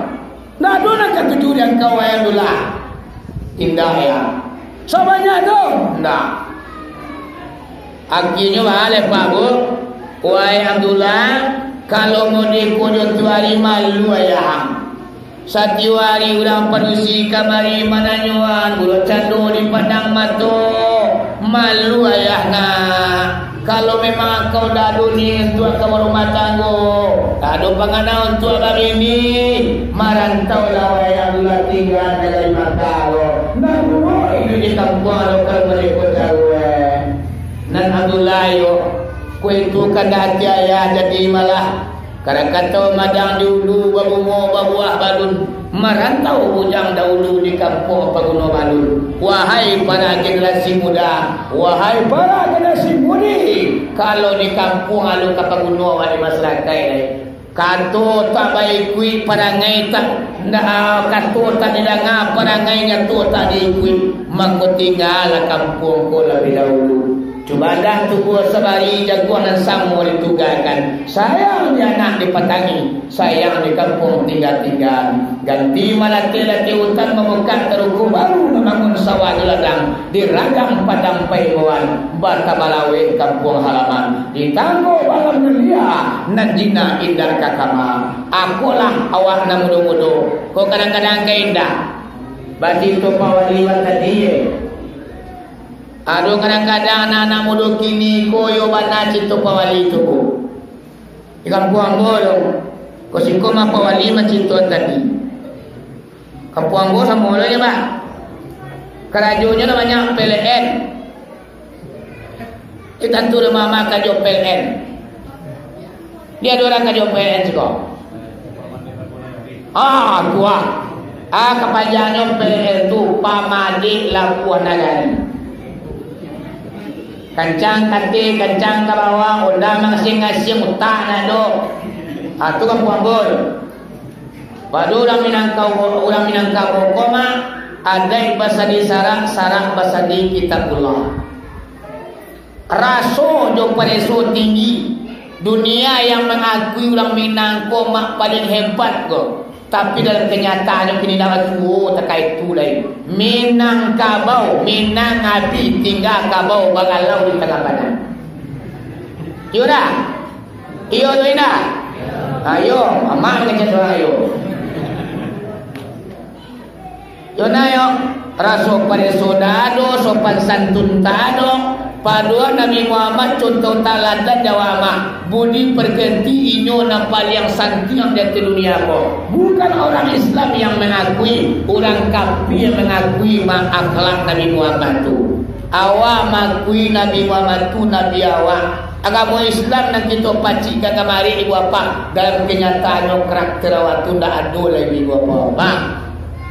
Ndak ado nan katuju di angkau, wahai Abdullah. Indak, ya. Sabanyak tu? Ndak. Akhirnyo baa lai, Pak, Bu? Wahai Abdullah, kalau model ko jo tu ari, malu ayah. Satiok ari urang padusi kamari mananyoan, buruak cando dipandang mato. Malu ayah nak. Kalau memang angkau ndak ado niaik untuak ka barumah tanggo, ndak ado pangana untuak babini, marantaulah wahai Abdullah, tingga nagari Makkah ko. Nan buruak iduik di kampuang lo, kalau model ko taruih. Nan Abdullah yo, kue tu kandak ati ayah jadi malah. Kada kato madang di ulu babungo babuah balun, marantau bujang dahulu di kampuang paguno balun. Wahai para generasi muda, wahai para generasi mudi, kalau di kampuang alun ka paguno awak di masarakaik lai. Kato tak baikuik parangai tak, nda, kato tak didanga parangai nyato tak diikuik, mangko tinggalah kampuang ko labiah dahulu. Cubalah tubuah sabari jaguang nan samo ditugakan. Sayang di anak di patani, sayang di kampuang tingga-tingga. Ganti malatih-latih utan, mamukak taruku baru, mambangun sawah di ladang, di ragam padang paimbauan, batabalaweh kampuang halaman, di tanggo balam nelia, nan jinak indak ka kama. Akolah awak nan mudo-mudo, ko kadang-kadang ka indak. Bacito pawali tadi, eh. Ado kadang-kadang anak-anak mudo kini ko yo bana cito pawali tu ko. Di kampuang ambo tu, ko siko mah pawali mah cito tadi. Kampuang ambo samo lo je, Pak. Karajonyo lah banyak P L N. Eh, tantu lah mama karajo P L N. Di ado urang karajo P L N siko. Ah, kuah. Ah, kapanjangnyo P L N tu pamadik labuah nagari. Kancang ka ateh, kancang ka bawah, onda mangasiang-asiang, utak ndak ado. Ah, tu kampuang ambo tu. Pado urang Minangkabau, urang Minangkabau ko mah, adaik basadi sarak, sarak basadi Kitabullah. Raso jo pareso tinggi. Dunia yang mangakui urang Minang ko mak paling hebat ko. Tapi dalam kenyataannyo kini lah batuo takah itu lai. Minangkabau, Minang abih tingga kabau bagalau di tangah padang. Iyo dah? Iyo tu indak? Ayo, amak macam tu ayo. Yo nah yo, raso pareso ndak ado, sopan santun ndak ado. Padohal Nabi Muhammad contoh taladan di awak mah. Budi pekerti inyo nan paliang santiang di ateh dunia ko. Bukan orang Islam yang mangakui, urang kafir mangakui mah akhlak Nabi Muhammad tu. Awak mangakui Nabi Muhammad tu nabi awak. Agamo Islam nan kito pacikkan kamari, ibu bapak, dalam kenyataannyo karakter awak tu ndak ado lai, ibu bapak. Mah.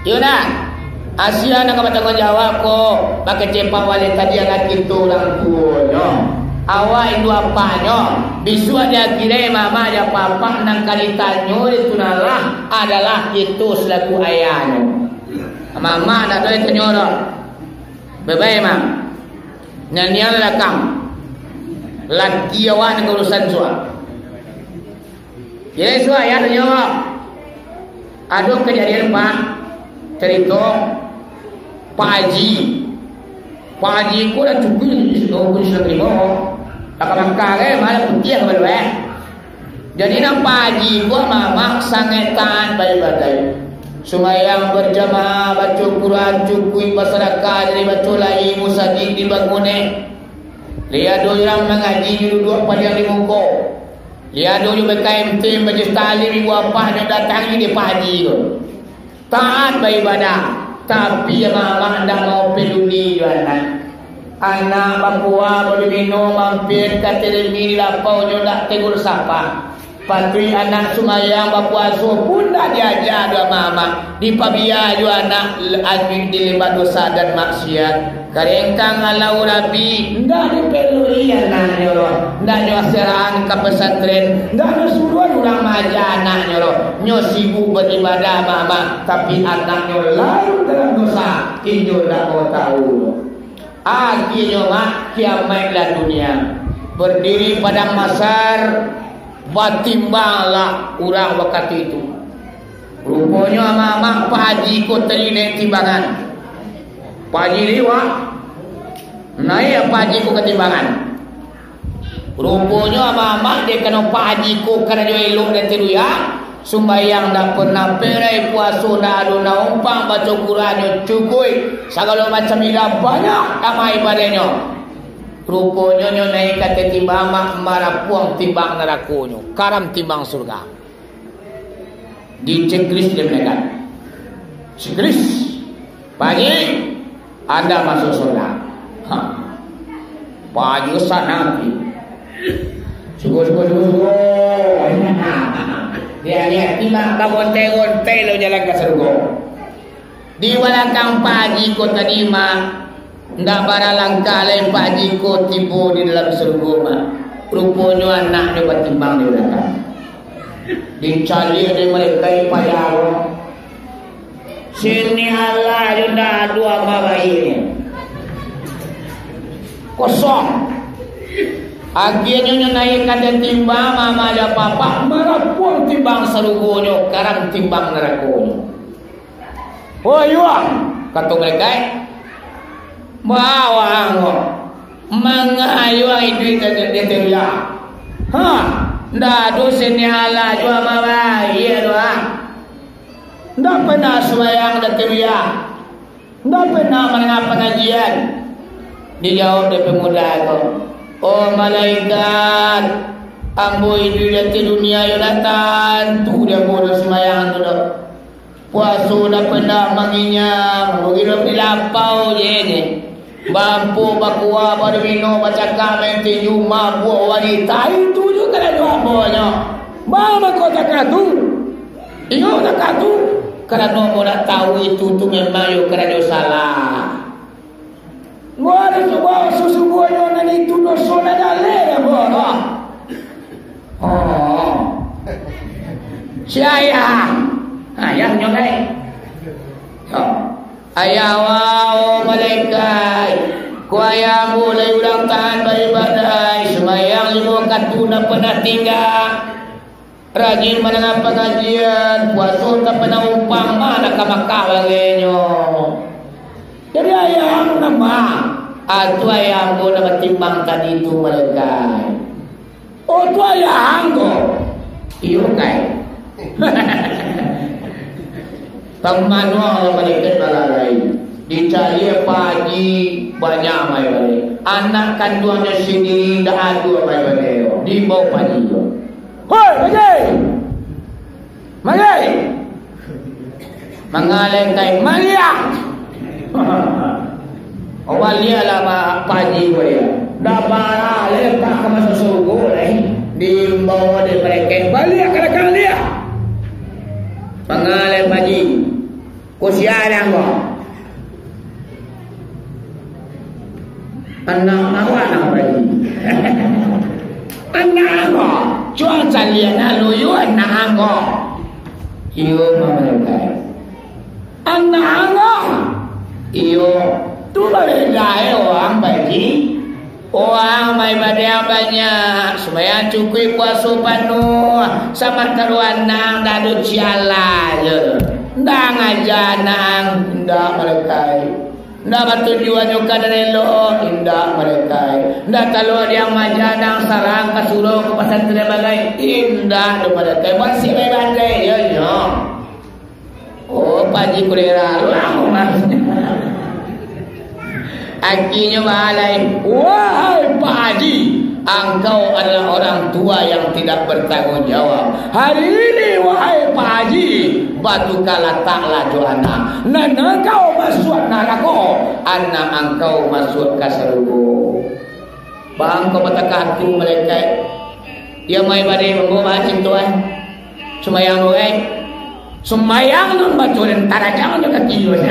Iyo ndak? Asia nan ka batangguang jawab ko, bakecek Pak Wali tadi anak kito urang tuonyo. Awak induak apaknyo, bisuak di akhirat mamak jo papak nan ka ditanyo itu nalah adalah kito salaku ayahnyo. Mamak ndak ado ditanyo doh. Babae, Mam. Nyanyian lakang. Laki awak nan ka urusan suah. Jadi suah ya, tanyo. Ado kajadian, Pak. Carito Pak Haji. Pak Haji ko lah cukuik di situ, di situ terima. Lah ka makan, eh, malah putiah baru, eh. Jadi, nan Pak Haji ko mamak sangaik taat baibadah. Sumbayang berjamaah, baco Quran, cukuik basadakah, jadi baco lai musajik dibangun, eh. Lai ado urang mangaji, nyo duduak paliang di muko. Lai ado nyo B K M T, majlis taklim, ibu apak nyo datangi di Pak Haji ko. Taat baibadah, tapi mamak ndak mau peduli jo anak. Anak bakuah, baru minum, mampir ka Tirmizi, lapau nyo ndak tegur sapa. Patuik anak sumbayang, bapuaso pun ndak diaja doh mamak. Dipabia jo anak, dilimba dosa dan maksiat. Karengkang alau rabi, ndak dipelui anaknyo doh, ndak nyo serahan ka pesantren, ndak nyo suruah urang maaja anaknyo doh. Nyo sibuk baribadah mamak, tapi anaknyo larut dalam dosa, inyo ndak mau tahu. Akhianyo mak, kiamaiklah dunia. Berdiri padang mahsyar, batimbanglah urang wakatu itu. Ruponyo amak-amak Pak Haji ko tadi naiak timbangan. Pak Haji liwat, naiak Pak Haji ko ka timbangan. Ruponyo amak-amak dek karano Pak Haji ko karajo elok dan tiruya, sumbayang ndak pernah perai, puaso ndak ado nan umpang, baco Quran nyo cukuik, sagalo macam ibadah banyak, amal ibadahnyo. Ruponyo nyo naiak ka ateh timbang, amak, marapuang timbang narakonyo, karam timbang surga. Di checklist dia mereka. Checklist. Pak Haji, anda masuk surga. Ha. Pak Haji sanang hati. Syukur, syukur, syukur, syukur. Dia lihat, timbang babontai-bontai lo jalan ka surga. Di balakang Pak Haji ko tadi, mak, ndak bara langkah lai Pak Haji ko tibo di dalam sarugo, mak. Ruponyo anaknyo batimbang di balakang. Dicaliak dek malaikat payah ko. Sini alah jo ndak ado amal baiaknyo. Kosong. Akhianyo nyo naiak ka ateh timbang, mamak jo papak, marapuang timbang sarugonyo, karam timbang narakonyo. "Woi, Yuang," kato malaikat, "baa waang ko? Manga Yuang iduik di ateh dunia? Ha, ndak ado sinialah juo mabaiak tu, ha? Ndak pernah sumbayang di ateh dunia? Ndak pernah mandanga pangajian?" Dijawab dek pemuda ko, "Oh malaikat, ambo iduik di ateh dunia yo ndak tantu di ambo doh sumbayang tu doh. Puaso ndak pernah manginyang, mangidok di lapau je, je. Baampo, bakuah, badumino, bacakak, main tinju, mabuak, wanita, itu jo karajo ambo nyo. Baa mangko takah tu? Iyo takah tu, karano ambo ndak tahu itu tu memang yo karajo salah." Wah, sasubuah-subuahnyo nan itu doso nan jaleh, ya Allah. Oh. Si ayah. Ayahnyo, lai. Oh. Ayah, wah, oh, malaikat. Ko ayah ambo lai urang taat baibadah, sumbayang limo wakatu ndak pernah tingga. Rajin mandanga pangajian, puaso tak pernah umpama nak ka Makkah bagai nyo. Jadi ayah ang nama, atu ayah ambo nak batimbang tadi tu malaikat. Oh, tu ayah ang ko. Iyo, kai. Pamanuang lah malaikat balalai. Dicari Pak Haji, banyak mai baliak. Anak kanduangnyo sendiri ndak ado mai baliak. Dibawa Pak Haji tu. Hoi, Pak Haji! Mari! Mangalengkai, maliang! Oh, baliaklah Pak Haji ko ya. Ndak bara lepak ka masuk surugo lai. Diimbau dek malaikat, baliak ka lakang liak. Mangalengkai Pak Haji. Ko sia nan ko? Anak awak nan Pak Haji. Anak ang ko? Cuang caliak nak luyu anak ang ko. Iyo, Mama Lekai. Anak ang ko? Iyo. Tu babeda eh urang, Pak Haji. Urang maibadah banyak, sumbayang cukuik, puaso panuah, samantaro anak ang ndak ado ciala je. Ndak ngaja anak ang, indak Malekai. Ndak batunjuak nyo ka nan elok, indak Malekai. Ndak talok diang maja nan sarang ka surau ka pasantren bagai, indak doh Malekai. Basiah bae bandai, yo nyo. Oh, Pak Haji Kulera, lah, Mas. Akhirnyo baalai, "Wahai Pak Haji, angkau adalah orang tua yang tidak bertanggung jawab. Hari ini, wahai Pak Haji, batuka lataklah jo anak. Nan angkau masuak narako, anak angkau masuak ka sarugo." Bang, kau batakah tu, Malekai. Dia mai bade mambawa cinto, eh. Sumbayang tu, eh. Sumbayang tu baco dan tarajang jo kaki tu, eh.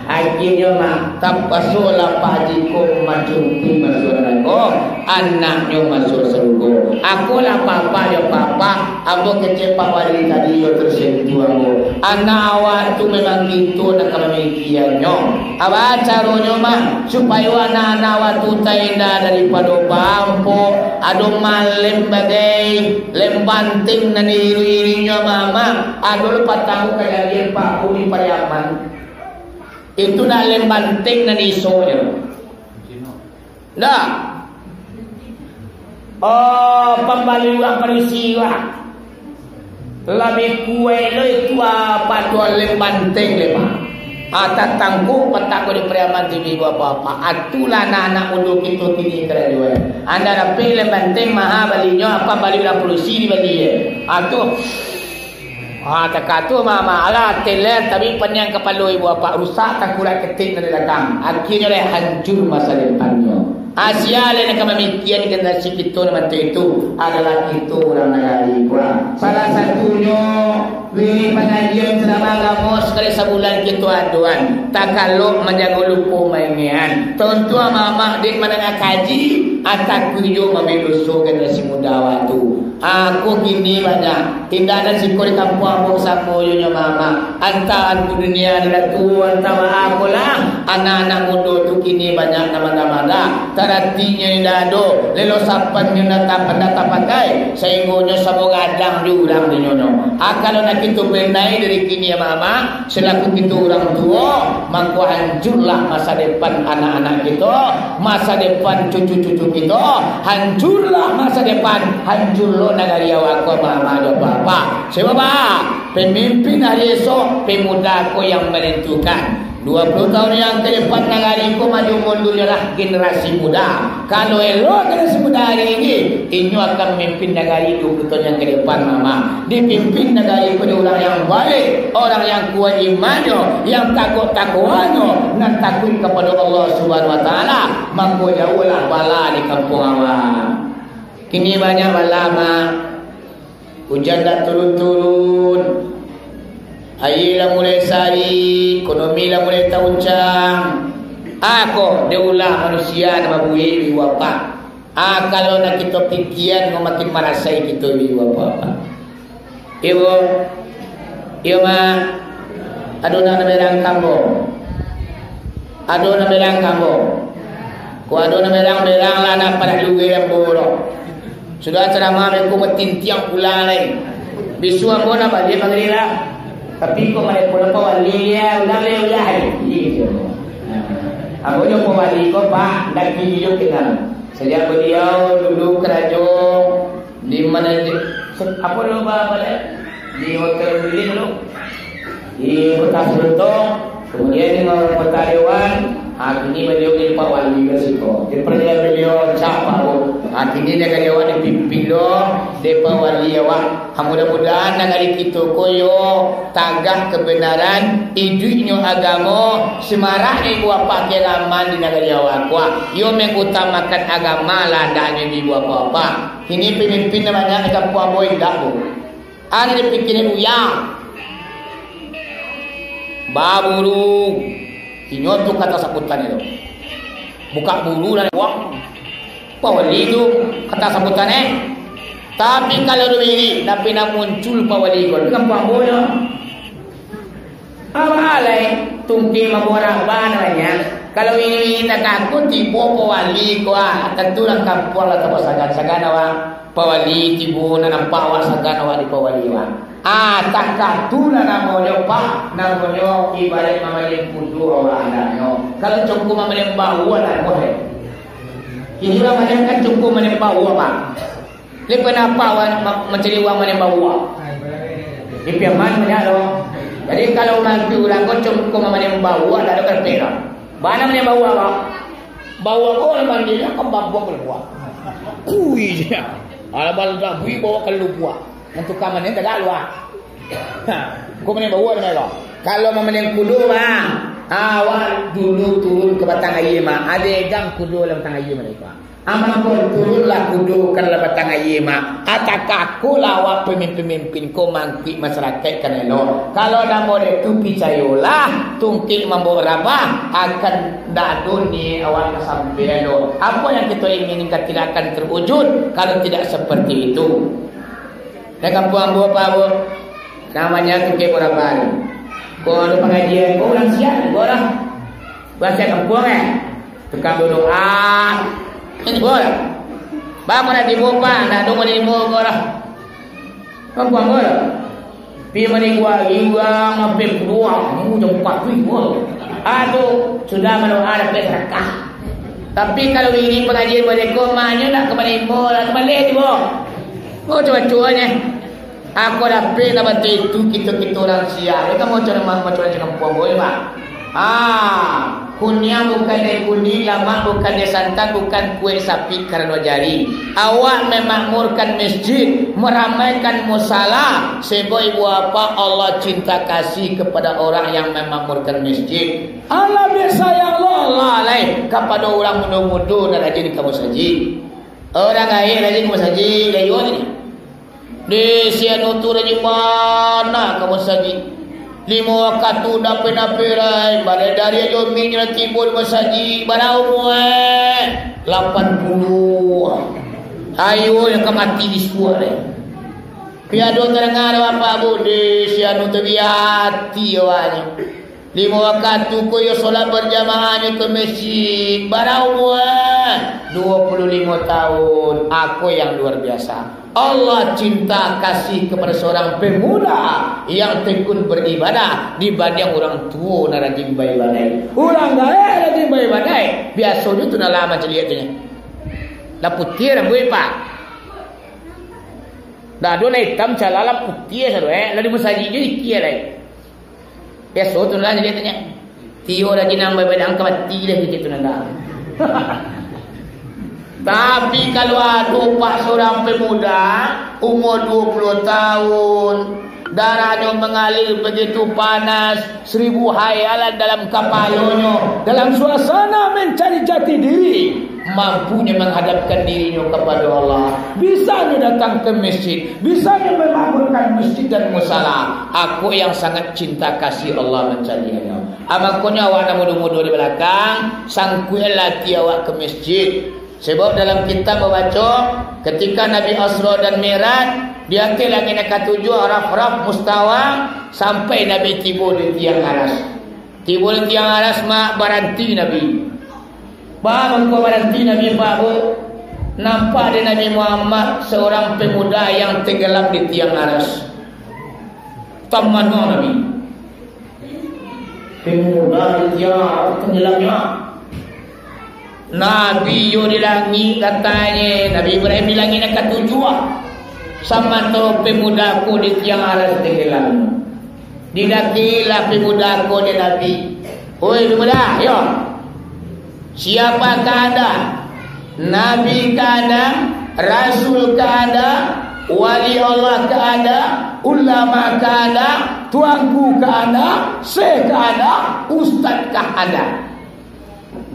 Akhirnyo mah, tapasolah Pak Haji ko mancunti masuak narako, anaknyo masuak sarugo. Akolah papa jo papa, ambo kecek Pak Wali tadi yo tersentuh ambo. Anak awak tu memang kito nak ka mamikiannyo. Apo caronyo mah, supayo anak-anak awak tu tainda daripado bampok, ado malem bagai lem banting nan diiruik-iruiknyo mama, ado lo patang kajadian Pak Uli Pariaman. Itu nak lem banting nan diisonyo. Nah, oh, pambali urang padusi urang. Labiah kuaik lo itu, ah, patuah lem banting le, Pak. Ah, tatangkok patak ko di Pariaman T V bapak-bapak. Atulah anak-anak mudo kito kini karajo, eh. Anda dapek lem banting maha balinyo, apa bali urang padusi dibali, eh. Ah, tu. Ah, takato mama, alah, teler, tapi paniang kapalo ibu apak, rusak tangkulak ketek dari belakang. Akhirnyo lai hancur masa depannyo. Ah, sia lai nan ka mamikian generasi kito nan bantuak itu adalah kito urang nagari, kurang. Salah satunyo, wirid pangajian ceramah agamo sakali sabulan kito adoan. Takalok manjago lupo maingean. Tontuang mama dek mandanga kaji, ah, takuik juo mambuek doso generasi muda awak tu. Aku kini banyak, indak nan siko di kampuang ambo samo jo nyo mama. Antah tu dunia ni lah tuo, antah baa ko lah. Anak-anak mudo tu kini banyak nan mada-mada. Taratinyo indak ado, lelo sapan nyo ndak tap-, ndak tapakai, sainggo nyo samo gadang jo urang dinyo nyo. Ah, kalau nak kito benai dari kini ya mama, selaku kito urang tuo, mangko hancurlah masa depan anak-anak kito, masa depan cucu-cucu kito, hancurlah masa depan, hancur lo nagari awak ko, mama jo papa. Sebab, pemimpin hari esok, pemuda ko yang menentukan. Dua puluh tahun yang ke depan nagari ko maju mundur ialah generasi muda. Kalau elok generasi muda hari ini, inyo akan memimpin nagari dua puluh tahun yang ke depan, mama. Dipimpin nagari ko dek urang yang baik, urang yang kuat imannyo, yang takuik takwanyo, nan takuik kapado Allah Subhanahu Wa Taala, mangko jauahlah bala di kampuang awak. Kini banyak bala, Mak. Ujan dak turun-turun. Aia lah mulai sari, ekonomi lah mulai tauncang. Ako, dek ulah manusia nan babuek ibu apak. Ah, kalau nak kito pikian, makin marasai kito ibu apak. Iyo, iyo, Mak. Ado nan berang kambo. Ado nan berang kambo. Ko ado nan berang-berang lah, nak padah luwe ambo doh. Sudah ceramah, beko matintiang pulang lai. Bisuak ambo nak baliak Magrib lah. Tapi kok malepon Pak Wali, ya, ulang lai, ulang lai. Iyo. Ambo jo Pak Wali ko, Pak, ndak kini jo kenal. Sajak baliau dulu karajo di mana, di, apo dulu, Pak, apo dulu? Di Hotel Lilin dulu. Di Kota Serutong. Kemudian di anggota dewan, ha, kini baliau jadi Pak Wali ka siko. Jadi, pernyataan baliau cak, Pak, ha, kini nagari awak dipimpin lo dek Pak Wali awak. Ha, mudah-mudahan nagari kito ko yo tagak kebenaran, iduiknyo agamo, semaraknyo ibu bapak keagamaan di nagari awak ko. Yo mengutamakan agama lah, andaknyo ibu bapak-bapak. Kini pemimpin nan banyak di kampuang ambo indak, Bu. Ado dipikiran buya. Baburu. Inyo tu kata sabutan itu. Buka buru dan buang. Pawali tu kata sabutan, eh. Tapi kalau duiri, tapi nak muncul pawali ko, kan pamboyo. Apo alai, tungkek mambawa rabah namonyo. Kalau ini-ini tak aku tibo pawali ko, ah, tantu urang kampuang lah tabasagan-sagan awak. Pawali tibo, nak nampak awak sagan awak di pawali, wak. Ah, takah tu lah namonyo, Pak. Namonyo ibarat mamalin kudo awak andaknyo. Kalau congko mamalin bawua lah, boh, eh. Kini urang banyak kan congko mamalin bawua, Pak. Dia pernah apa awak ma-, mancari uang mamalin bawua? Di Piaman banyak tu. Jadi kalau urang tu, urang ko congko mamalin bawua, tak ada kereta lah. Mana mamalin bawua, Pak? Bawua ko urang mandi, kan babuak-babuak. Kui je. Alah, balah dah bui bawa ka lubuak. Nan tukang mamalin tagak luak. Ha, ko mamalin bawua tu, Pak. Kalau mamalin kudo, Pak, awak dulu turun ka batang aia, Mak. Ado egang kudo dalam batang aia, Mak. Amak ko turunlah kudo ka dalam batang aia, Mak. Atakah ko lah awak pamimpin-pamimpin ko mangkuik masarakaik ka nan elok. Kalau namo dek tu, picayolah, tungkek mambawa rabah, akan ndak ado niaik awak ka sampai ado. Apo yang kito inginkan tidak akan terwujud kalau tidak seperti itu. Di kampuang ambo, Pak, Bu, namonyo tungkek mambawa rabah. Ko ado pangajian, ko urang siap, ko lah. Urang siap kampuang, eh. Tukang badoa. Ini bola. Bang, mana tibo, Pak? Ndak ado manimo ko lah. Kampuang ko lah. Pi manimo ari urang, mampir pulang. Mu jam empat tu, bola. Aduh, sudah badoa dapek sadakah. Tapi kalau ini pangajian baliak ko, maknyo ndak ka manimo lah, ka baliak tibo. Oh, cuba-cuba ni. Ako dapek lah bantuak itu, kito-kito urang siap. Kan mau cari ma-, mau cari kampuang, boh, Pak? Ah, kuniang bukan dari kundi, lamak bukan dari santan, bukan kuek sapi karano jari. Awak memakmurkan masjid, meramaikan musala, sebab ibu apa Allah cinta kasih kepada orang yang memakmurkan masjid. Allah bia sayang lo Allah lai kapado urang mudo-mudo nan rajin ka musajik. Urang gaek rajin ka musajik, gayo ni. Di si anu tu rajin bana ka musajik. Limo wakatu dapek-dapek lai, balai dari ajo minyo lah tibo di musajik, bara umua, eh? Lapan puluah. Ayo, nan ka mati bisuak, eh. Piado tadanga dek bapak, Bu, di si anu tu biati awaknyo. Limo wakatu ko iyo solat barjamaahnyo ka masjid, bara umua, duo puluah limo taun. Ako yang luar biasa. Allah cinta kasih kepada seorang pemuda yang tekun beribadah dibanding orang tuo nan rajin baibadaik. Urang gaek rajin baibadaik, biasonyo tu nan lah macam liek tu nyo. Lah putiah rambuik, Pak. Dah ado lah itam, cala lah putiah sado, eh. Lah di musajik jo ikia lai. Biaso tu lah jadi tanya. Tio lagi nambah badang ka mati lah kito tu nanda. Tapi kalau ado pak surang pemuda, umur duo puluah taun, darahnyo mangalir begitu panas, seribu hayalan dalam kapalonyo, dalam suasana mencari jati diri, mampunyo manghadapkan dirinyo kapado Allah, bisanyo datang ka masjid, bisanyo mamakmurkan masjid dan musala, ako yang sangat cinta kasih Allah mancaliahnyo. Ah, makonyo awak nan mudo-mudo di balakang, sangkuiklah ati awak ka masjid. Sebab dalam kitab babaco, ketika Nabi Isra dan Mi'raj, di ateh langik nan katujuah, raf-raf mustawa, sampai Nabi tibo di tiang aras. Tibo di tiang aras, mak, baranti Nabi. Ba mangko baranti Nabi, Pak, Bu? Nampak dek Nabi Muhammad seorang pemuda yang tenggelam di tiang aras. Tamanyo Nabi. Pemuda di tiang tenggelamnya. Nabi yo di langik katanyo, Nabi Ibrahim di langik nan katujuah. Samantaro pemuda ko di tiang aras tenggelam. Didakilah pemuda ko di Nabi. Oi pemuda, yo. Siapa ka ada? Nabi ka ada, Rasul ka ada, wali Allah ka ada, ulama ka ada, tuanku ka ada, syekh ka ada, ustaz ka ada.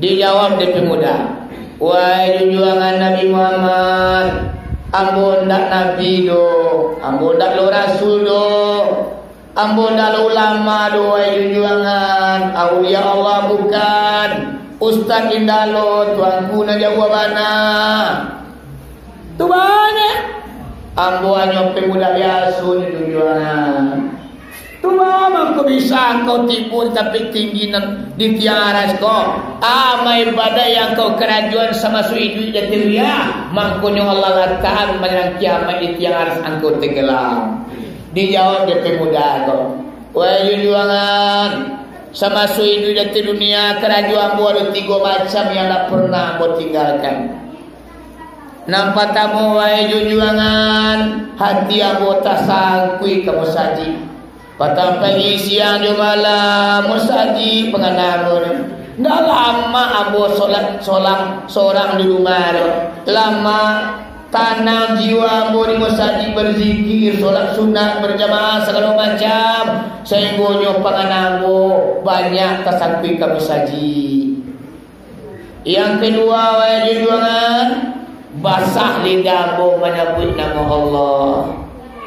Dijawab dek pemuda, "Wahai junjuangan Nabi Muhammad, ambo ndak nabi doh, ambo ndak lo rasul doh." Ambo ndak lo ulama doh, wahai junjuangan, aulia Allah bukan, ustaz indak lo, tuanku nan jauah bana. Tu bana. Ambo hanyo pemuda biaso nyo, junjuangan. Tu bana mangko bisa angkau tibo di tapi tinggi nan di tiang aras ko. Amal ibadah yang angkau karajoan samasuak iduik di dunia, mangkonyo Allah latakan Banyuwangi Kiamat di tiang aras angkau tenggelam. Dijawab dek pemuda ko, "Wahai junjuangan, samasuak iduik di dunia, karajo ambo ado tigo macam yang ndak pernah ambo tinggalkan. Nan patamo, wahai junjuangan, hati ambo tasangkuik ka musajik. Patang pagi, siang jo malam, musajik pangana ambo nyo. Ndak lamak ambo solat sorang, sorang di rumah tu. Lamak." Tanang jiwa ambo di musajik, barzikir, solat sunat, barjamaah, sagalo macam, sainggonyo pangan ambo banyak tasangkuik ka musajik. Yang kedua, wahai junjuangan, basah lidah ambo manyabuik namo Allah.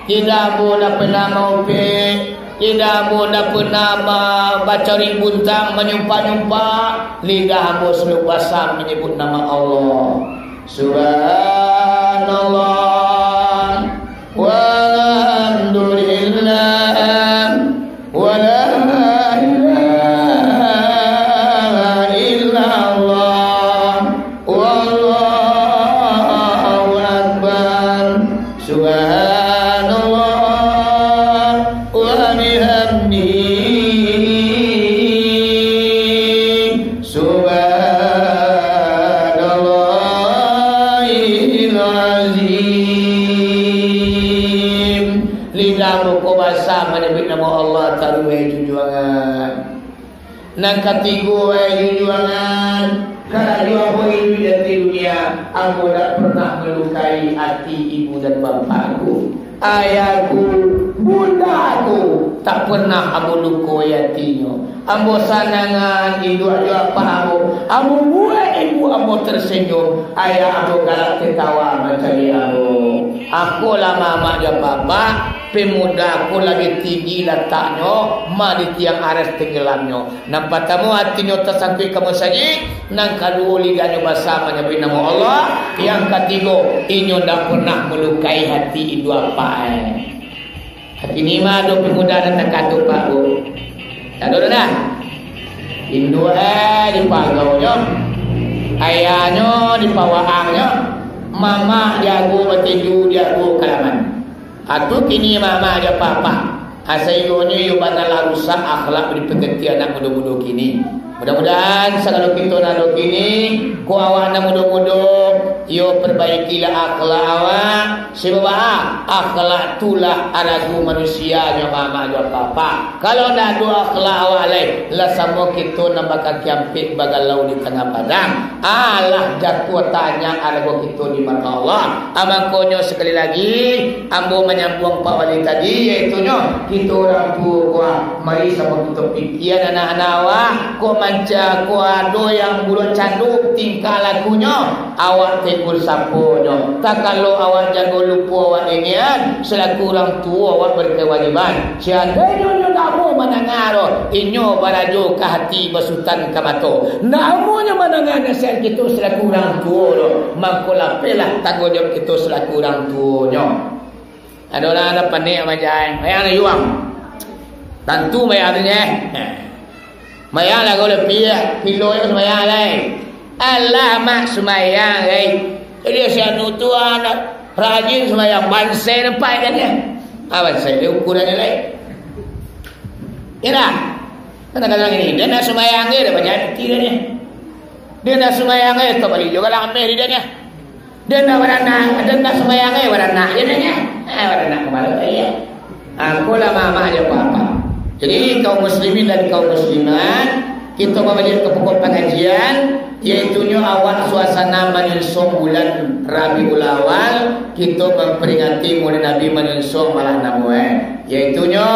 Lidah ambo ndak pernah maupek, lidah ambo ndak pernah ma-, bacari buntang, manyumpah-nyumpah, lidah ambo salalu basah manyebut nama Allah. Subhanallah, walhamdulillah, wala ilaha illallah, wallahu akbar. Subhanallah wa bihamdihi. Subhanallahil azim. Lidah ambo ko basah manyabuik namo Allah taruih, wahai junjuangan. Nan katigo, wahai junjuangan, karajo ambo iduik di dunia, ambo ndak pernah malukai ati ibu dan bapakku. Ayahku, bundaku, tak pernah ambo lukai atinyo. Ambo sanangan induak jo apak ambo. Ambo buek ibu ambo tersenyum, ayah ambo galak tatawa mancaliak ambo. Ako lah mamak jo bapak, pemuda ko labiah tinggi lataknyo, ma di tiang aras tenggelamnyo. Nan patamo, atinyo tasangkuik ka musajik, nan kaduo, lidahnyo basah manyabuik namo Allah, yang katigo, inyo ndak pernah malukai hati induak apak. Kini mah ado pemuda nan takato, Pak, Bu. Tak ado dah. Induak, eh, di pagaunyo, ayahnyo di pawaangnyo, mamak diago batinju, diago kalaman. Atu kini mamak jo papak, sainggonyo iyo bana lah rusak akhlak dipakati anak mudo-mudo kini. Mudah-mudahan sagalo kito nan ado kini, ko awak nan mudo-mudo, iyo parbaikilah akhlak awak, sabab akhlak tu lah arago manusia nyo mamak jo papak. Kalau ndak ado akhlak awak lai, lah samo kito nan bakaki ampek bagalau di tangah padang. Alah jatuah tanyak arago kito di mato Allah. Ah, mangkonyo sakali lagi, ambo manyambuang Pak Wali tadi, yaitunyo, kito urang tuo ko, ah, mari samo kito pikia anak-anak awak, ko manca-, ko ado yang buruak candu tingkah lakunyo, awak tegur saponyo. Takalo awak jago lupo awak inian, salaku urang tuo awak bakawajiban. Seandainyo nyo ndak amuah mandanga doh, inyo barajo ka hati, basutan ka mato. Ndak amuahnyo mandanga nasihat kito salaku urang tuo doh, mangko lapehlah tangguang jawab kito salaku urang tuonyo. Ado urang ado panek manjai, bayang lah yuang. Tantu bayang tu nyo. Bayang lah kalau piak, kilo nyo sumbayang lai. Alamak sumbayang lai. Jadi si anu tu anak rajin sumbayang, bansaik nampak ikannya. Ah, bansaik dia ukurannyo lai. Yo dah. Kadang-kadang ini, dia nak sumbayang, dia dah banyak rezeki dia ni. Dia nak sumbayang, eh, tak balik juga lah ameh dia ni. Dia nak baranak, dia nak sumbayang, eh, baranak dia ni. Eh, baranak kemana lagi ya? Ah, ko lah mamak aja apa-apa. Jadi, kaum muslimin dan kaum muslimat, kita kembali ke pokok pengajian, yaitunyo awak suasana manyinsong bulan Rabiul Awal, kita memperingati Maulid Nabi manyinsong malah namo, eh. Yaitunyo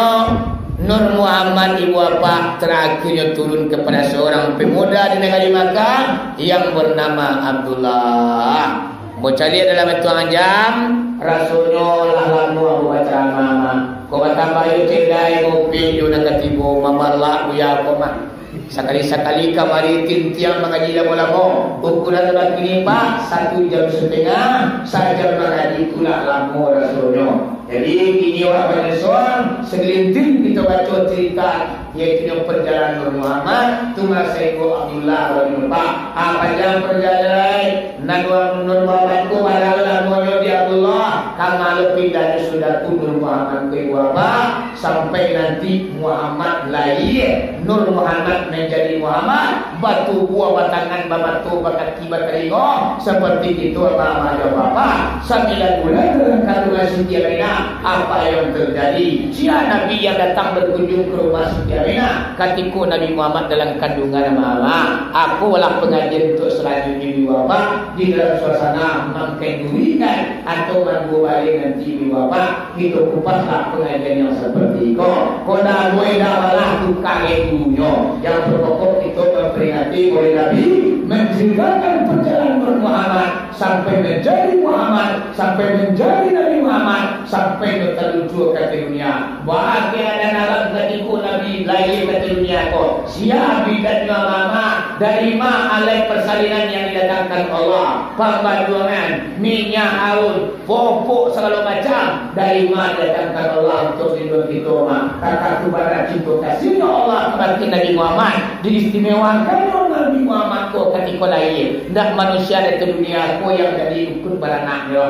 Nur Muhammad ibu apak terakhirnyo turun kepada seorang pemuda di negeri Makkah yang bernama Abdullah. Bacaliak dalam ituangan jam, rasonyo lah lamo ambo bacaramah mah. Ko batambah yo cendai, ngopi yo nan katibo, mamalak buya ko mah. Sakali-sakali kamari tintiang mangaji lamo-lamo. Ukuran urang kini, Pak, satu jam satangah, sajam mangaji tu lah lamo rasonyo. Jadi, kini awak banyak soal, sagelintir kito baco carito, yaitu perjalanan Nur Muhammad, tu masa Ibu Abdullah bin Umar. Ah, panjang perjalanan, Nadwa Nur Muhammad tu padahal lamonyo di Abdullah, ka malam pindahnyo sudah tu Nur Muhammad ke Ibu Abah, sampai nanti Muhammad lahir, Nur Muhammad menjadi Muhammad, batubuah, batangan, bamato, bakaki, batalingo, seperti itu, Abah, Abah, Abah, sambilan bulan dalam kandungan Siti Aminah. Apa yang terjadi? Sia Nabi yang datang berkunjung ke rumah Siti Aminah? Katiko Nabi Muhammad dalam kandungan Abah, Abah. Akolah pengajian untuk selanjutnya, Ibu Abah, di dalam suasana mangkendurikan atau manduo balik nanti, Ibu Abah. Kito kupaslah pangajian yang saperti iko. Kok ndak buliah ndak balah tukang ilmunyo. Yang pokok kito mamperingati Maulid Nabi, manceritakan parjalanan Muhammad sampai manjadi Muhammad, sampai manjadi Nabi Muhammad, sampai nyo taluncua ka dunia. Baa keadaan Arab katiko Nabi lahia ka dunia ko? Sia bidannyo mama? Dari ma alat parsalinan yang didatangkan Allah? Pambantuangan, minyak aun, popok sagalo macam, dari ma didatangkan Allah untuak lindung kito mah? Takah tu bana cinto kasihnyo Allah kabake Nabi Muhammad, diistimewakannyo Nabi Muhammad ko katiko lahia. Ndak manusia dari dunia ko yang jadi dukun baranaknyo.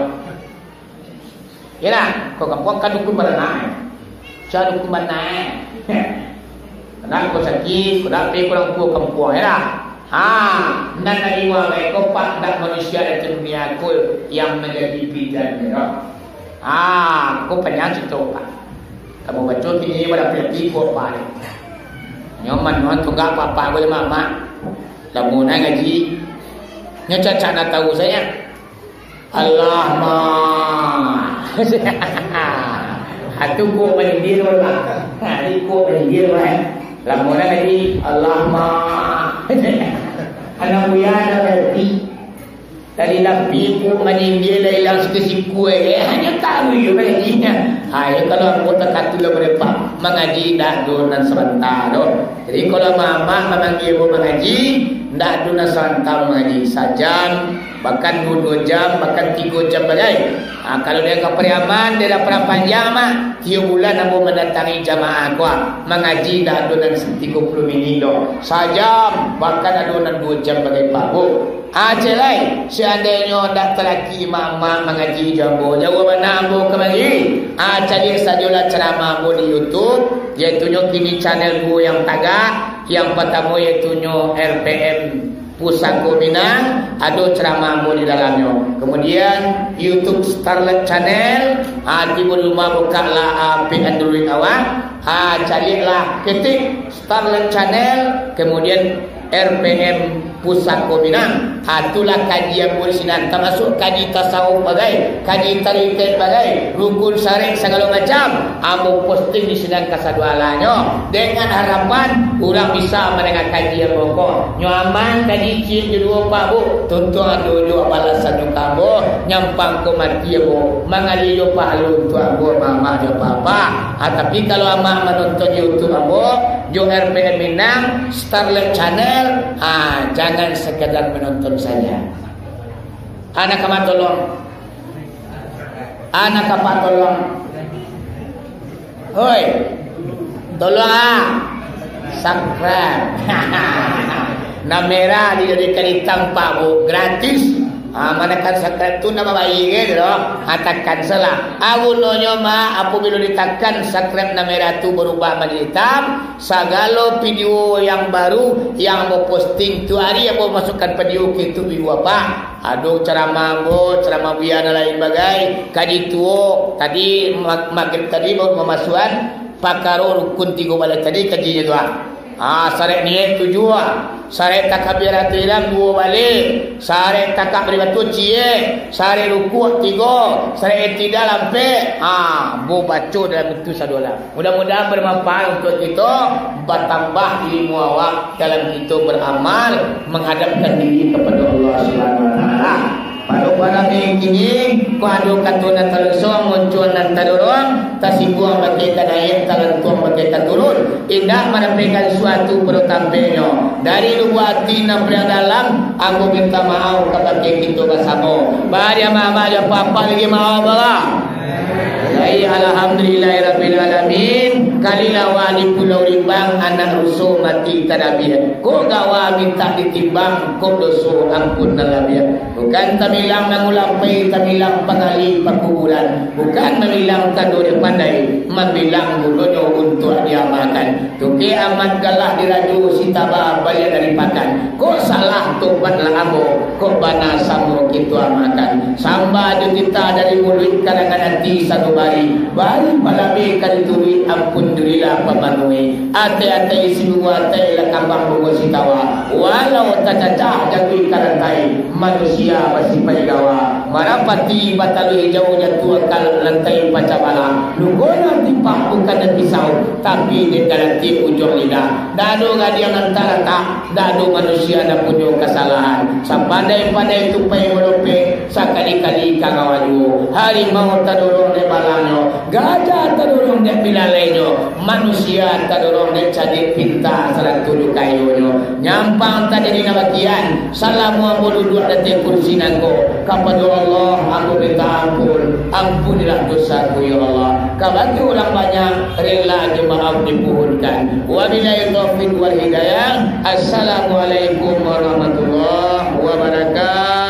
Yo lah, ko kampuang kan dukun baranaknyo. Sia dukun baranaknyo. Kadang ko sakik, kadang pai urang tuo kampuang, yo lah. Ha, nan Nabi Muhammad ko, Pak, ndak manusia dari dunia ko yang manjadi bidan, yo. Ha, ko panjang carito, Pak. Kamu baco kini, bara peti ko, Pak. Nyo mano tunggak Bapak ko, mamak. Lamo nan ngaji. Nyo cacak nak tahu sajo. Allah ma. Atu ko maninggi lah. Ha, iko maninggi lah. Lamo nan ngaji, Allah ma. Anak buya anak berarti. Tadi lah pi ko maninggi lah ilang siku-siku, eh. Hanyo tahu yo mangaji nyo. Ha, yo kalau ambo takatu lah badepak mangaji, ndak ado nan sabanta doh. Jadi kalau mamak mamanggia ambo mangaji, ndak ado nan sabanta mangaji. Sajam, bahkan duo-duo jam, bahkan tigo jam bagai. Ha, kalau di Angka Pariaman, daerah Padang Panjang mah, tiok bulan ambo mandatangi jamaah ko, mangaji ndak ado nan tigo puluah minit doh. Sajam, bahkan ado nan duo jam bagai paguh. Ha, cek lai, seandainyo ndak talaki mamak mangaji jo ambo, jauah bana ambo kamari. Ha, caliak sajolah caramah ambo di YouTube, yaitunyo kini channel duo yang tagak. Yang partamo yaitunyo R P M Pusako Minang, ado caramah ambo di dalamnyo. Kemudian, YouTube Starlet Channel, ha, tibo di rumah bukaklah, ha, P Android awak, ha, caliaklah, ketik Starlet Channel, kemudian R P M Pusako Minang. Ha, itulah kaji ambo di sinan, tamasuak kaji tasawuf bagai, kaji tarikaik bagai, rukun syarek sagalo macam, ambo posting di sinan kasadoalahnyo, dengan harapan urang bisa mandanga kaji ambo ko. Nyo aman tadi ciek jo duo Pak Bu, tuntuang doh jo balasannyo ka ambo, nyampang ko mati ambo, mangalia jo pahalo untuak ambo mamak jo papa. Ha, tapi kalau amak manonton YouTube ambo, jo R P M Minang, Starlet Channel, ha, jangan sekadar menonton saja. Anak amat tolong. Anak apak tolong. Hoi. Tolong ah. Subscribe. Nan merah dijadikan hitam, Pak Bu, gratis. Ha, manakan subscribe tu namo bayi ke tu? Ha, takan salah. Ha, gunonyo mah, apabilo ditakan subscribe nan merah tu barubah manjadi itam, sagalo video yang baru yang ambo posting tu ari ambo masukkan video ke tu minggu apa? Ado ceramah ambo, ceramah buya nan lain bagai, kaji tuo, tadi ma-, magrib tadi baru mamasukan pakaro rukun tigo baleh tadi kajinyo tu ah. Ah, sarek niaik tujuah, sarek takabiratul ihram duo baleh, sarek takabiratul ciek, sarek rukuk tigo, sarek i'tidal ampek. Ah, ambo baco dalam itu sadolah. Mudah-mudahan bermanfaat untuk kito, batambah ilmu awak dalam kito beramal, menghadapkan diri kepada Allah Subhanahu wa Taala. Pado pandemi kini, ko ado kato nan talonsong, muncuang nan tadorong, tasingguang bakeh ka naiak, talantuang bakeh ka turun, indak marampehkan suatu pado tampehnyo. Dari lubuak ati nan paliang dalam, ambo minta maaf kabake kito basamo. Bari amak-amak jo apak-apak lagi maaf, bala. Jadi, alhamdulillahirabbil alamin, kalilah wali Pulau Rimbang, anak ruso mati tadabiah. Kok gawa mintak ditimbang, kok doso ampun nan labiah. Bukan tabilang mangulang pai, tabilang pangali pakuburan. Bukan mabilang tando dek pandai, mambilang gunonyo untuak diamalkan. Tukek Amat galah dirajo, si Taba baliak dari pakan. Kok salah tobatlah ambo, kok bana samo kito amalkan. Samba jo titah dari muluik, karangan ati sanubari. Bari palabe ka dituruik, ampun jurilah pamanuhi. Atai-atai si bungo atai, lah kambang bungo si tawa. Walau tacacah jatuah ka lantai, manusia basipaik gawa. Marapati bataluih jauah, jatuah ka lantai pacah balah. Luko nan timpang bukan dek pisau, tapi dek galatik ujuang lidah. Ndak ado gadiang nan talatak, ndak ado manusia nan punyo kasalahan. Sapandai-pandai tupai malopek, sakali-kali ka gawa juo. Harimau tadorong dek balangnyo, gajah tadorong dek bilalainyo, manusia tadorong dek cadiak pinta sarato jo kayonyo. Nyampang tajadi nan bakian, salamo ambo duduak di ateh kursi nangko, kapado Allah ambo minta ampun, ampunilah dosaku, ya Allah. Kabake urang banyak, rela jo maaf dipuhunkan. Wabillahi taufiq wal hidayah. Assalamualaikum warahmatullahi wabarakatuh.